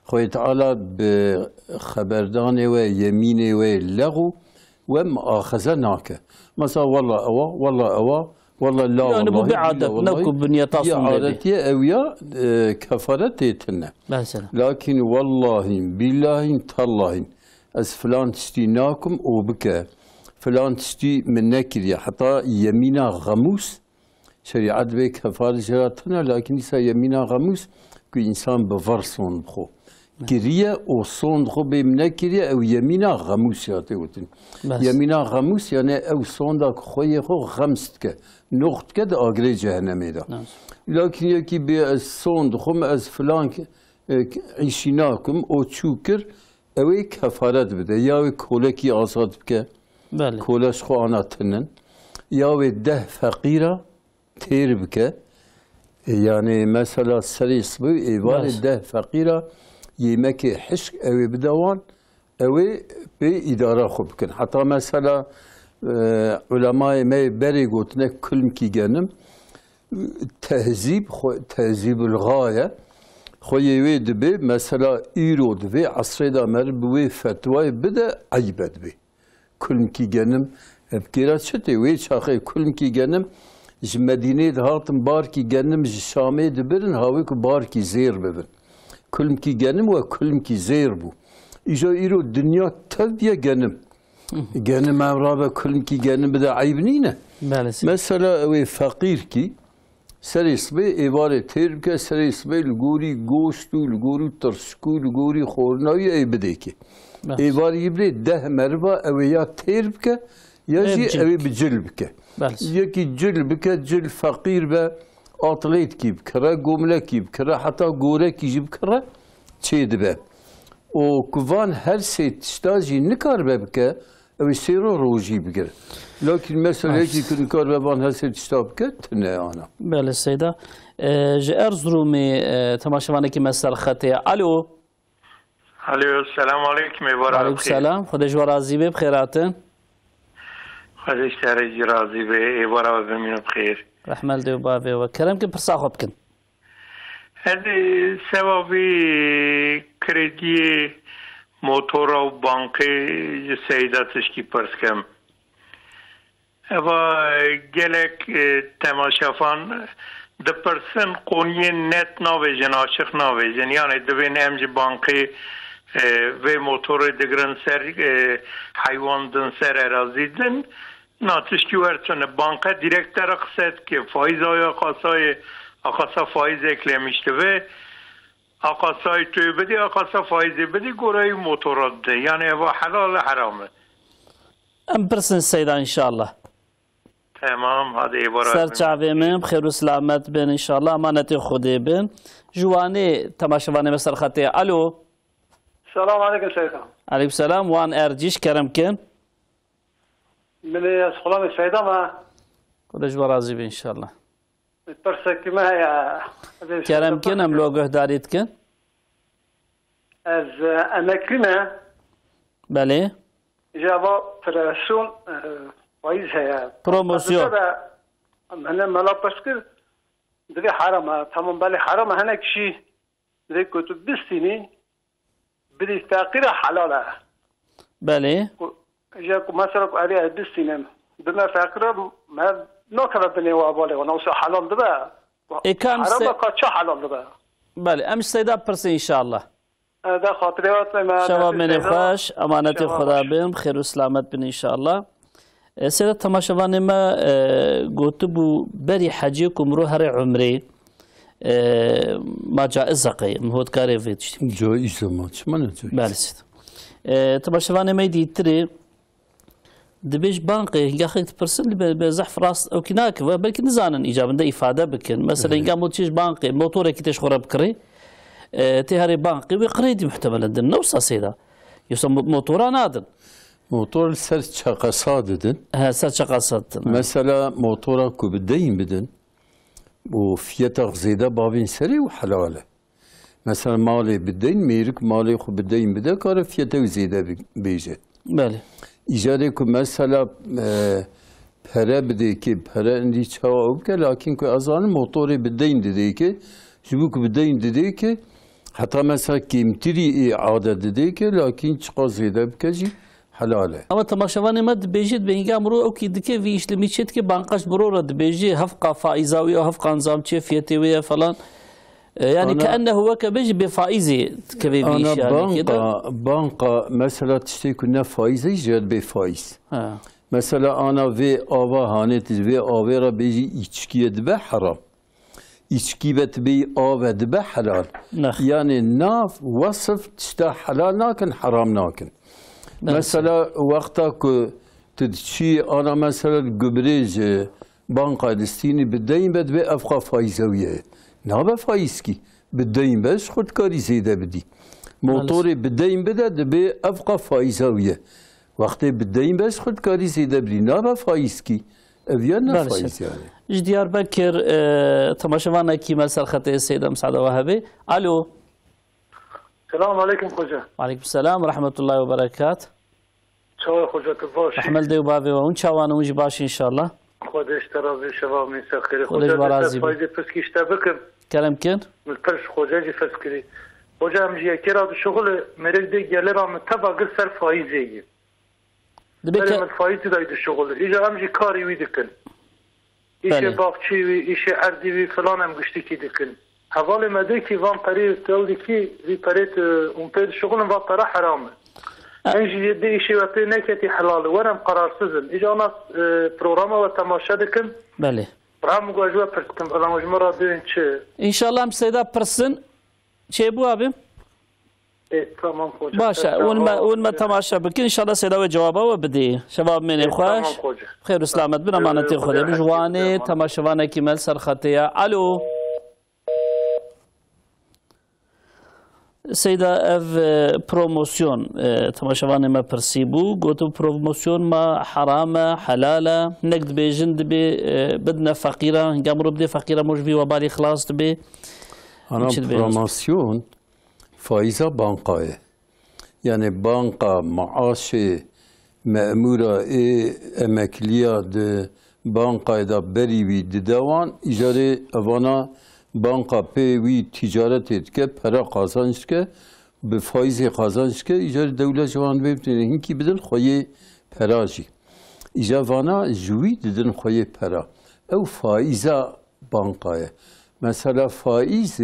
Xwedê Teala bi xeberdanê we, yemînê we lexw we muaxeze nake. Mesela, "Walla ewa, walla ewa, walla la Yani bu wallahi, bir billa adet, ne wallahi." ku binyeta Ya sonde be. adetiye ew ya, e, kefaret tê tune. Mesela. Lakin wallahi, billahi, tallahi, ez filan tiştî nakim û bike. Filan tiştî min nekiriye. Heta yemîna xemûs, şerîet dibê kefaret jê re tune, lakin dîsa yemîna xemûs ku însan bi vir son bixwe. kiriye û sond xwe bê min nekiriye, ew yemîna xemûsî ya tê gotin. Bes. Yemîna xemûs, yani ew sonda ku xweyê xwe xems dike, nox dike di agirê cehennemê de. Nas. Lakin yekî bê ez sond dixwim, ez filan k-, e, k-, îşî nakim, o çû kir, ew ê kefaret bide. Ya wê kolekî azad bike, Belê. Kole ji xwe ana tinin. Ya wê deh feqîra têr bike. E, yani mesela serê sibê êvarê Bes. deh feqîra yêmekê hişk ew ê bide wan, ew ê pê îdara xwe bikin. Heta mesela, e, ulemayê me yê berê gotine kulmkî genim, tehzîb xwe, tehzîbul gaye, xwe yê wê dibê, mesela îro di vê esrê de meriv bi wê fetwayê bide, eyb e dibê. Kulmkî genim, ev kêra çi tê? Wê çaxê kulmkî genim ji Medînê dihatin, barkî genim ji Şamê dibirin, ha wê ku barkî zêr bibin. Kulmkî genim we kulmkî zêr bû. Îja îro dinya tev ye genim. Genim ev rabe kulmkî genim bide eyb nîne. Belê. Mesela ew ê feqîrkî, Serê sibê êvarê têr bike, serê sibê li gorî goşt û li gorî tirşik û li gorî xorina wî ê bidêkê. Bes. Êvarî bidê deh meriva ew ê ya têr bike, ya Ê jî bi cil ew ê bike. bi cil bike. Bes. Yekî cil bike, cil feqîr be, atlêtkî bikire, gomlekî bikire, heta gorekî jî bikire, çê dibe. Û ku van her sê tişta jî nikaribe bike, ew ê sêro rojî bigire. Lakin mesela Baş. yekî ku nikaribe van her sê tişta bike, tune ana. Belê Seyda. E, ji Erzurumê, e, temaşevanekî me ser xetê. Alo. Alo, selam aleyküm, êvara Aleyküm bixêr. selam. Xwedê ji we razî be, bi xêr hatin. Xwedê ji te re jî razî be, êvara we bimîne bi xêr. Rehmet li dê û bavê we. Kerem kin pirsa xwe bikin. Ez ê seba vî krediyê motora û bankê ji Seyda tişkî pirs kim. Eva gelek, e, temaşefan dipirsin, qoniyên net navêjin, açiq navêjin. Yani divên em ji bankê, e, vê motorê digirin ser, e, heywan din ser erazî din. Na tişkî wer tune. Banka direkt te re qise dike. Faiza ya qasayê, aqasa faiz eklemiş dibe. Aqasayê tu yê bidî, aqasa faizê bidî, goreyê motora dide. Yani eva helal e, heram e? Em pirsin Seyda inşallah. Tamam, hadi êvara Ser çavê min, bi xêr û selamet bin inşallah. Emanetê Xwedê bin. Ji Wanê temaşevanê me ser xetê. Alo. Selam aleyküm Seyda. Aleyküm selam. Wan Ercîş, kerem kin. Min ê ez xulamê Seyda me. Xwedê ji we razî be inşallah. Pirsekî me heye. Ez ê Kerem Seyda kin, em pirsekî. lo guhdarî dikin. Ez, e, emeklî me. Belê. Ji eva presyon, e, faiz heye. Promosyon. Em hene mela pirs kir. Divê heram e. Tamam, belê heram e. Hene kişî divê ku tu bistînî. Bidî feqîra helal e. Belê. Ku, ji ku mesela ku erê ez bistînim, bime feqîra me nakeve binê wa balê wana, wisa helal dibe. Ê, ka em Heram se- e, ka çi helal dibe? Belê, em ji Seyda pirsin inşallah. E, de xatirê we me, Şeva me menê Seyda. xweş, emanetê Şeva Xweda xweş. bin, bi xêr û selamet bin inşallah. E, Seyda, temaşevanê me, e, gotibû berî hecê ku mirov here umrê, e, ma caiz e qey, em hotkarê vê tiştî. Caiz e ma, çima ne caiz? Belê Seyda. E, temaşevanê me dîtirê, dibêj banqê, hinga xelk dipirsin, li be, be zehf rast ew kî nakive, belkî nizanin îcabinde îfade bikin. Mesela, Evet. hinga mot çêj banqê, motorekî têj xwe re bikirê, e, tê herê banqê, wê qirêdî muhtemelen din. Ne wisa Seyda? Yoksa mo-, motora nadin? Motor li ser çeqesa didin. He, ser çeqesa didin, he. Mesela motora ku bi deyn bidin û fiyeta zêde bavên serê û helal e. Mesela malê bi deyn, mêrik malê xwe bi deyn bide, kare fiyeta wî zêde bi-, bêje. Belê. Îcarê ku mesela, e, pere bidê kê, pere indî çawa ew bike, lakin ku ez zanim motorê bi deyn didê kê, ji bo ku bi deyn didê kê, heta mesela kêmtirî ê adet didê kê, lakin çiqas zêde bike jî, Helal e. Ama temaşevanê me dibêjit, bi hinga mirov ew kî dike vî îşlemî çê dike, banka ji mirov re dibêjê, hevqa faiza wî ya, hevqa nizam çê fiyetê wê ye falan. E, yani Ana- keennehu weke bêjî bê faizê dikevê vî Ana işê, yani kê de- banka, banka mesela tiştê ku ne faiz e, jê bê faiz. Ha. Mesela ana vê ava hanê tu vê avê re bêjî îçkiye dibe heram. îçkî be, tu bêyî ave dibe helal. Nex. Yanî nav, wesif tişta helal nakin, heram nakin. Belê. Mesela wexta ku tu diçî ana mesela gubrê ji banka distînî bi deyn be, dibê ev xwe faîze wî ye. Nabe faîzkî. Bi deyn be ji xwe dikarî zêde bidî. Motorê bi deyn bide, dibê ev xwe faîza wî ye. Wextê bi deyn be ji xwe dikarî zêde bidî. Nabe faîzkî. Ev ya ne Belê. faîz yani. Ji Diyarbekir, e, temaşevanekî me ser xetê Seyda Misada we hebe. Alo. Selamun aleyküm hoca. Aleyküm selam ve rahmetullahi ve berekat. Çawa hoca, tu baş î? Rehmet dê û bavê we. Hûn çawan, hûn jî baş inşallah. Xwedê ji te razî, şeva min ser xêrê. Xwedê ji we razî be. Faîzê piskî ji te bikim. Kerem kin. Min pirs hoca jî pirs kirî. Hoca, em ji yekê re dişuxulin, mêrik dê gelê re min teva gir ser faîzê yî. Dibe Belê ke- min faîzî dayî dişuxulin. Îca em jî karî wî dikin. Îşê Belê. baxçî wî, îşê erdî wî filan em giştikî dikin. Hevalê me dê kî van perê tu ew dikî, vî perê tu hûn pê dişuxulin, va pere heram e. E- Em jî dê îşê we pê neketî helal e. Were em qerarsız in. Îca ana, e, programa we temaşe dikin. Belê. Bira min got ez ji we pirs dikim, filan ji min re duyên çi? Înşallah em Seyda pirsin. Çêbû abi? Ê, tamam hoca. Baş e, hûn me, hûn me temaşe bikin, înşallah Seyda we cewaba we bidê. Şeva mênê Ê, xweş. Tamam hoca. Xêr û selamet bin, Ê, emanetê Xwedê bin. Ji Wanê temaşevanekî me li ser xetê ye. Alo. Seyda, ev, e, promosyon, e, temaşevanê me pirsî bû. Gotu promosyon ma heram e, helal e? Hinek dibêjin dibê, e, bidine feqîra. Hinga mirov bidê feqîra, mirov ji vî webalî xilas dibê. Ana Çi dibêjin? Promosyon faîza banka ye. Yani banka maaşê memûra ê emekliya di bankayê de berî wî dide wan, îcarê evana banka pê wî tîcaretê dike, pera qazanç dike, bi faîzê qazanç dike, îcarê dewlet ji wan dibê bidin, hinkî bidin xweyê pera jî. Îca vana ji wî didin xweyê pera. Ew faîza banka ye. Mesela faîz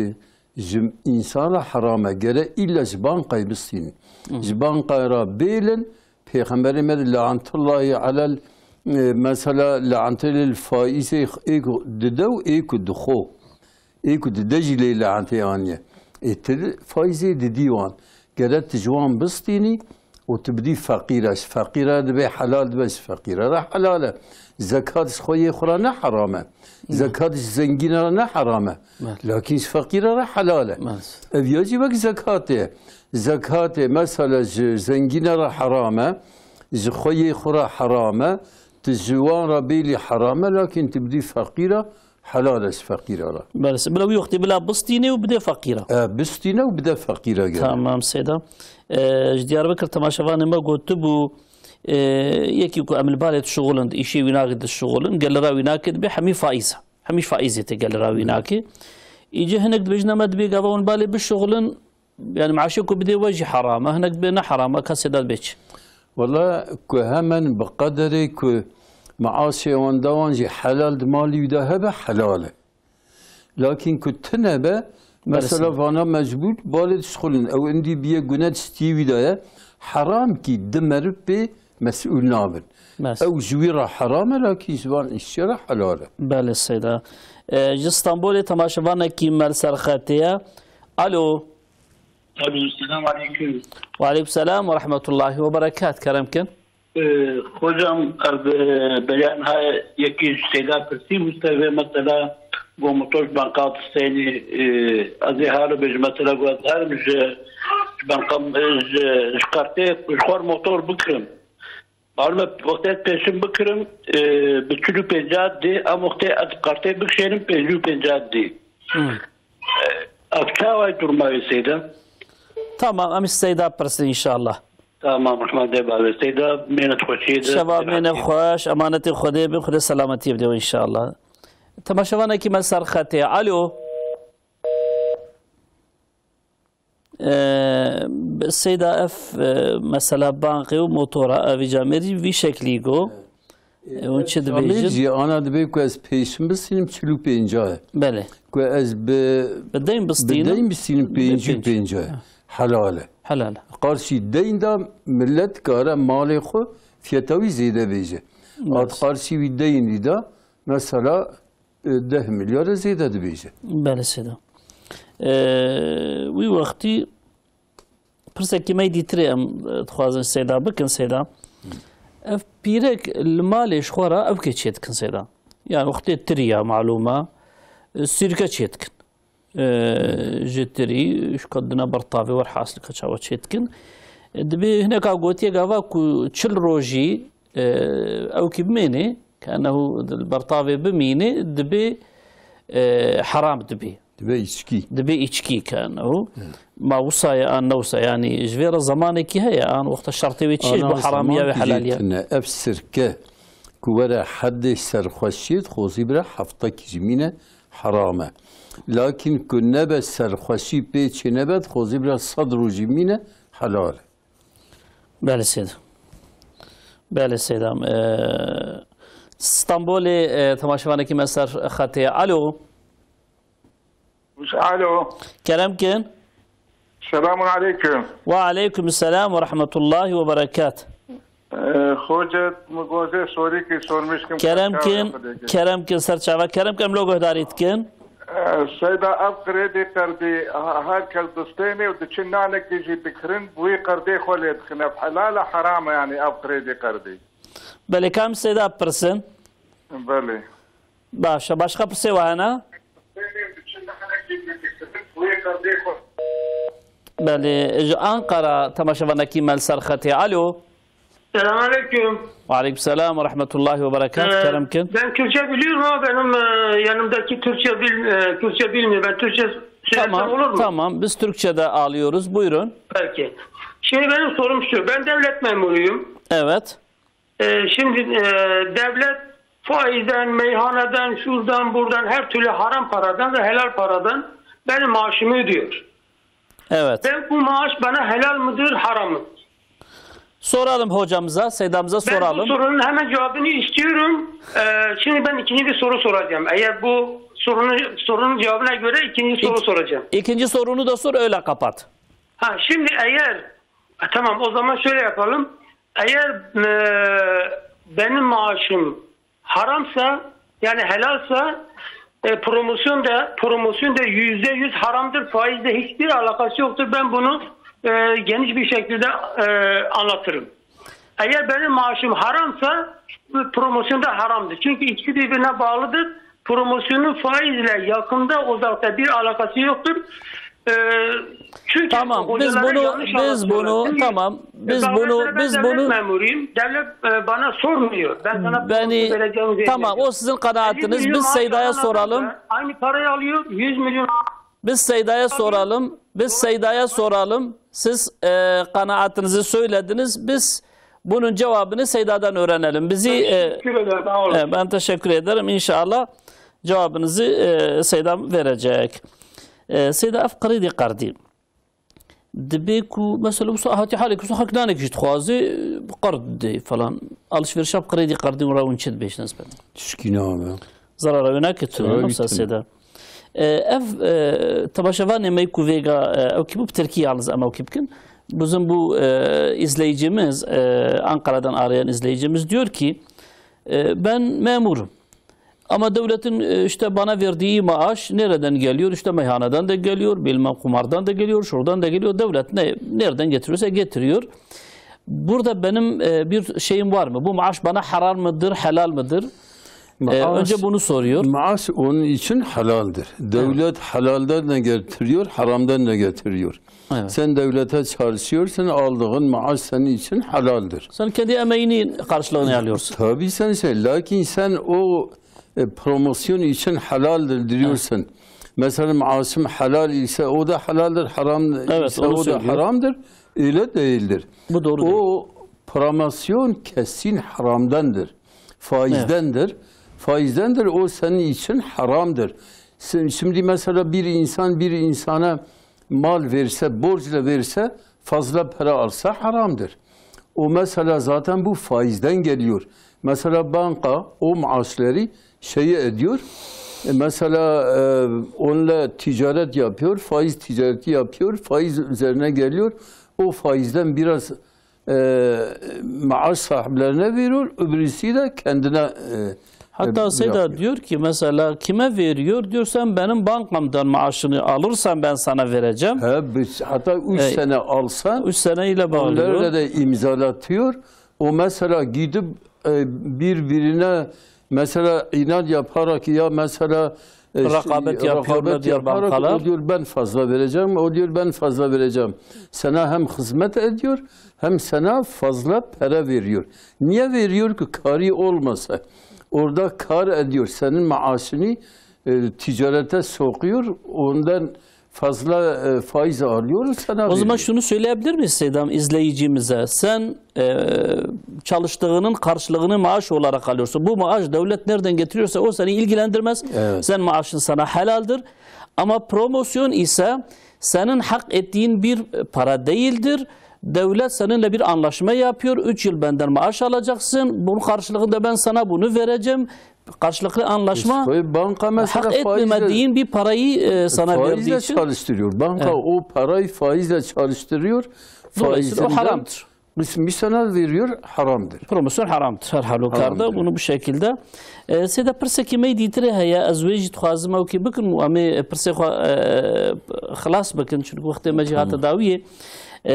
ji însan re heram e. Gere îlla ji bankayê bistînin. Hı. Ji bankayê re bêlin, Pêxemberê me de lanetullahî alel, e, mesela lanetê lil faîzê ê ku dide û ê ku dixo. Ê ku dide jî lê lanetê aniye. Ê tu faîzê didî wan. Gere tu ji wan bistînî û tu bidî feqîra. Ji feqîra dibe helal dibe, ji feqîra re helal e. Zekat ji xweyê xwe re ne heram e. Zekat ji zengîna re ne heram e. Belê. Lakîn ji feqîra re helal e. Belê. Ev ya jî wek zekatê ye. Zekatê mesela ji zengîna re heram e, ji xweyê xwe re heram e, tu ji wan re bêlî heram e, lakîn tu bidî feqîra, helal e ji feqîra re. Belê, bila wî wextê bila bistîne û bide feqîra. E, bistîne û bide feqîra gere. Tamam, Seyda. E, ji Diyarbekir temaşevanê me gotibû, e, yekî ku em li balê dişuxulin, di îşê wî nake dişuxulin, gelira wî nake dibe hemî faîz e. Hemî faîzê te gelira wî nake. Îca hinek dibêjin, me dibê gava hûn balê bişuxulin, yani maaşê ku bidê we jî heram e, hinek dibê ne heram e, kesê de dibê çi? Wala ku hemen bi qederê ku maaşê wan da wan jî helal di malî wî de hebe, helal e. Lakîn ku tune be, mesela vana mecbûr balê dişixulin. Ew indî biye gune di stiyê wî de ye. Heram kî di meriv pê mesûl nabin. Mes- Ew ji wî re heram e, lakîn ji van îşçi re helal e. Belê Seyda. E, ji Stenbolê temaşevanekî me li ser xetê ye. Alo. Alo, selam aleyküm. Ve aleyküm selam ve rahmetullahi ve berekat. Kerem kin. Ee, hocam, ev, e, beyan ha yekî ji Seyda pirsî, Mustafa mesela, go motor ji banka distênî, e, ez ê halo bêjim mesela, go ez herim ji, ji banka, e, ji, ji kartê ji xwe motor bikirim. Malum e, wextê ez pêşim bikirim, e, bi çil û pênca dê, em wextê ez kartê bikişênim, pêncî û pênca dê. Hmm. E, ev çawa duruma wê Seyda? Tamam, em Seyda pirsin inşallah. Tamam, Rehman dê bavê Seyda, mênet xweşiyê de. Şeva mêne xweş, emanetê Xwedê bin, Xwedê selametiyê bide inşallah. Temaşevanekî me ser xetê. Alo. Ee, Seyda, ev, e, mesela banqê û motora, ev îca mêrî vî şeklî go. E, hûn çi dibêjin? Jî ana dibê ku ez pêşin bistînim çil û pênca ye. Belê. Ku ez bi, bi deyn bistînim, bi deyn bistînim pêncî û pênca ye. Ha. Helal e. Helal e. Qarşî deyn de millet kare malê xwe fiyeta wî zêde bêje. At qarşî wî deynî de mesela e, deh milyara zêde dibêje. Belê Seyda. E, wî wextî pirsekî me dîtirê em, e, dixwazin Seyda bikin Seyda. Ev pîrek li malê ji xwe re ew kê çê dikin Seyda. Yani wextê tiriya malûma, e, sirke çê dikin. E, ji tirî, ji kadine bertavê werhasil ka çawa çê dikin. E, dibê hineka gotiye gava ku çil rojî, e, ew kî bimênê, ke ennehu li bertavê bimînê, dibê, e, heram dibê. Dibe içkî. Dibe içkî ke ennehu. Evet. Ma wisa ye an ne wisa, yani ji vê re zemanekî heye, an wexta şertê wê çi ye ji bo Ana heramiya wê zeman helaliya. Tine. Ev sirke ku were heddê serxweşiyê dixwazî bire hefta kî jî mîne heram e. Lakin ku nebe serxweşî pê çê nebe dixwazî bire sed rojî mîne helal e. Belê Seyda. Belê Seyda. Ee, Stenbolê, e, temaşevanekî me ser xetê. Alo. Alo. Kerem kin. Selamun aleyküm. Ve aleyküm selam ve rahmetullahi ve berekat. Ee, Hoca, mi goze sorî ki sormuştum. Kerem kin, kerem kin ser çava. Kerem kin, em lo guhdarî dikin. Ee, Seyda, ev qirêdî qerdî, ha-, her kes distênê û diçin nanekî jî dikirin, bi wî qerdê xwe lê dixin. Ev helal e, heram e, yani ev qirêdî qerdî? Belê, kam Seyda pirsin? Belê. Baş e, başqa pirsê we hene? Belê, ji Ankara temaşevanekî me li ser xetê. Alo. Selamünaleyküm. Ve aleyküm selam ve rahmetullahi ve berekat. Ee, Kerem kin. Ben Kürtçe biliyorum ama benim, e, yanımdaki Türkçe bil-, e, Kürtçe bilmiyor. Ben Türkçe söylesem olur mu? Tamam, tamam. Biz Türkçe de alıyoruz. Buyurun. Peki. Şimdi benim sorum şu. Ben devlet memuruyum. Evet. E, şimdi, e, devlet faizden, meyhaneden, şuradan, buradan, her türlü haram paradan ve helal paradan benim maaşımı ödüyor. Evet. Ben bu maaş bana helal mıdır, haram mıdır? Soralım hocamıza, Seydamıza soralım. Ben bu sorunun hemen cevabını istiyorum. E, şimdi ben ikinci bir soru soracağım. Eğer bu sorunun, sorunun cevabına göre ikinci soru soracağım. İkinci sorunu da sor, öyle kapat. Ha, şimdi eğer, e, tamam, o zaman şöyle yapalım. Eğer, e, benim maaşım haramsa, yani helalsa, e, promosyon da, promosyon da yüzde yüz haramdır, faizle hiçbir alakası yoktur. Ben bunu, e, geniş bir şekilde, e, anlatırım. Eğer benim maaşım haramsa, bu promosyon da haramdır. Çünkü ikisi birbirine bağlıdır. Promosyonun faizle yakında, uzakta bir alakası yoktur. Ee, çünkü Tamam, biz hocalara bunu, yanlış biz anlatıyorlar. bunu, Çünkü, tamam, e, biz bak, bunu, mesela ben biz devlet bunu memuruyum. Devlet, e, bana sormuyor. Ben sana Beni, vereceğim, vermeyeceğim. Tamam, o sizin kanaatiniz. Elli milyon Biz maaş Seyda'ya alan soralım. Adam da aynı parayı alıyor, yüz milyon. Biz Seyda'ya soralım. Biz Seyda'ya soralım. Siz, e, kanaatinizi söylediniz. Biz bunun cevabını Seyda'dan öğrenelim. Bizi, Ben e, teşekkür ederim, sağ olun. e, ben teşekkür ederim. İnşallah cevabınızı, e, Seyda verecek. E, Seyda, ev qirêdî qerdî. Dibê ku mesela wisa hatî halê ku xelk nanek jî dixwaze, qerd dê falan. Alışverişa bi qirêdî qerdî û rewin çi dibêjin ez pê? Tişkî nabe. Zarara wê nake tu, Zarara ne wisa wî tune. Seyda. E, ev, e, temaşevanê me ku vêga, e, ew kî bû bi tirkî yalnız em ew kî bikin. Bizim bu, e, izleyicimiz, e, Ankara'dan arayan izleyicimiz diyor ki, e, ben memurum. Ama devletin, e, işte bana verdiği maaş nereden geliyor? İşte meyhaneden de geliyor, bilmem kumardan da geliyor, şuradan da geliyor. Devlet ne, nereden getiriyorsa getiriyor. Burada benim, e, bir şeyim var mı? Bu maaş bana haram mıdır, helal mıdır? E, Maaş, önce bunu soruyor. Maaş onun için helaldir. Evet. Devlet helalden de getiriyor, haramdan da getiriyor. Evet. Sen devlete çalışıyorsun, aldığın maaş senin için helaldir. Sen kendi emeğini karşılığını alıyorsun. Tabii sen şey, lakin sen o, e, promosyon için helaldir diyorsun. Evet. Mesela maaşım helal ise o da helaldir, haram Evet, ise onu o da söylüyor. haramdır. Öyle değildir. Bu doğru O değil. promosyon kesin haramdandır. Faizdendir. Evet. Faizdendir, o senin için haramdır. Sen, şimdi mesela bir insan bir insana mal verse, borcla verse, fazla para alsa haramdır. O mesela zaten bu faizden geliyor. Mesela banka o maaşları şeyi ediyor. E, mesela, e, onunla ticaret yapıyor, faiz ticareti yapıyor, faiz üzerine geliyor. O faizden biraz, e, maaş sahiplerine veriyor, öbürüsü de kendine, e, Hatta Seyda diyor ki mesela kime veriyor? Diyor sen benim bankamdan maaşını alırsan ben sana vereceğim. He, biz hatta üç sene alsan, üç sene ile bağlıyor. Onları da imzalatıyor. O mesela gidip e, birbirine mesela inat yaparak ya mesela e, Rekabet yapıyorlar diğer yaparak bankalar. O diyor ben fazla vereceğim, o diyor ben fazla vereceğim. Sana hem hizmet ediyor hem sana fazla para veriyor. Niye veriyor ki? Karı olmasa, orada kar ediyor, senin maaşını e, ticarete sokuyor, ondan fazla e, faiz alıyor, sana veriyor. O zaman şunu söyleyebilir miyiz Seydam izleyicimize? Sen e, çalıştığının karşılığını maaş olarak alıyorsun. Bu maaş devlet nereden getiriyorsa o seni ilgilendirmez. Evet. Sen maaşın sana helaldir. Ama promosyon ise senin hak ettiğin bir para değildir. Devlet seninle bir anlaşma yapıyor. Üç yıl benden maaş alacaksın. Bunun karşılığında ben sana bunu vereceğim. Karşılıklı anlaşma. Banka mesela hak etmediğin bir parayı e, sana verdiği için. Faizle çalıştırıyor. Banka o parayı faizle çalıştırıyor. Dolayısıyla o haramdır. Biz sana veriyor, haramdır. Promosyon haramdır her halükarda. Bunu bu şekilde. E, Seyda, pirsekî me dîtirê heye, ez wê jî dixwazim ew kê bikim û em ê pirsê xwe e, xilas bikin, çünkü wextê me jî hate dawiyê. E,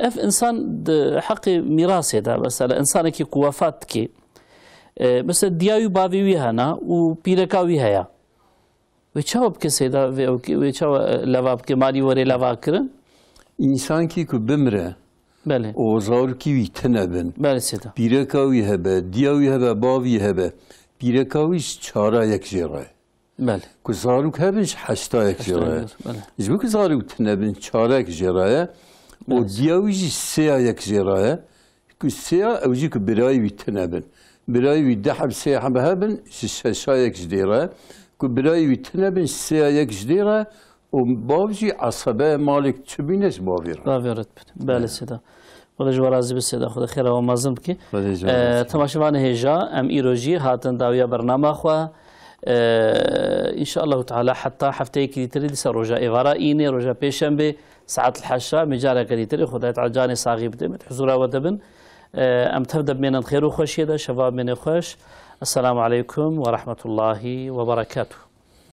ev insan di heqê mîrasê de, mesela, insanekî ku wefat dikê, e, mesela, diya wî bavê wî hene û pîreka wî heye. Wê çawa bike Seyda vê ew kê? Wê çawa e, leva bike? Malî were leva kirin? Însankî ku bimire, Belê. O zarokî wî tine bin. Belê Seyda. Pîreka wî hebe, diya wî hebe, bavî hebe. Pîreka wî ji çara yek jê re. Belê. Ku zarok hebin ji heşta yek jê re. Belê. Ji bo ku zarok tine bin, çarek jê re ye. O diya wî jî sêya yek jê re ye. Ku sêya ew jî ku birayê wî tine bin. Birayê wî deh heb sê heb hebin, ji şeşa yek ji dê re. Ku birayê wî tine bin, ji sêya yek ji dê re. Û bav jî esebe malek çi bîne ji bavê re. Bavê re dibin. Belê Seyda. Xwedê ji we razî be Seyda. Xwedê xêra we mezin bike. Xwedê ji we razî be. Temaşevanê hêja, em îro jî hatin dawiya bernama xwe. Ee, înşallahu Teala heta hefteyekî dîtirî dîsa roja êvara înê, roja pêşembê, saet li heşt, me careke dîtirî Xwedayê Teala canê saxî bide, me huzura we de bin. Ee, em tev de bimênin xêr û xweşiyê de, şeva bimêne xweş. Esselamu aleykum ve rahmetullahi ve berekatuhu.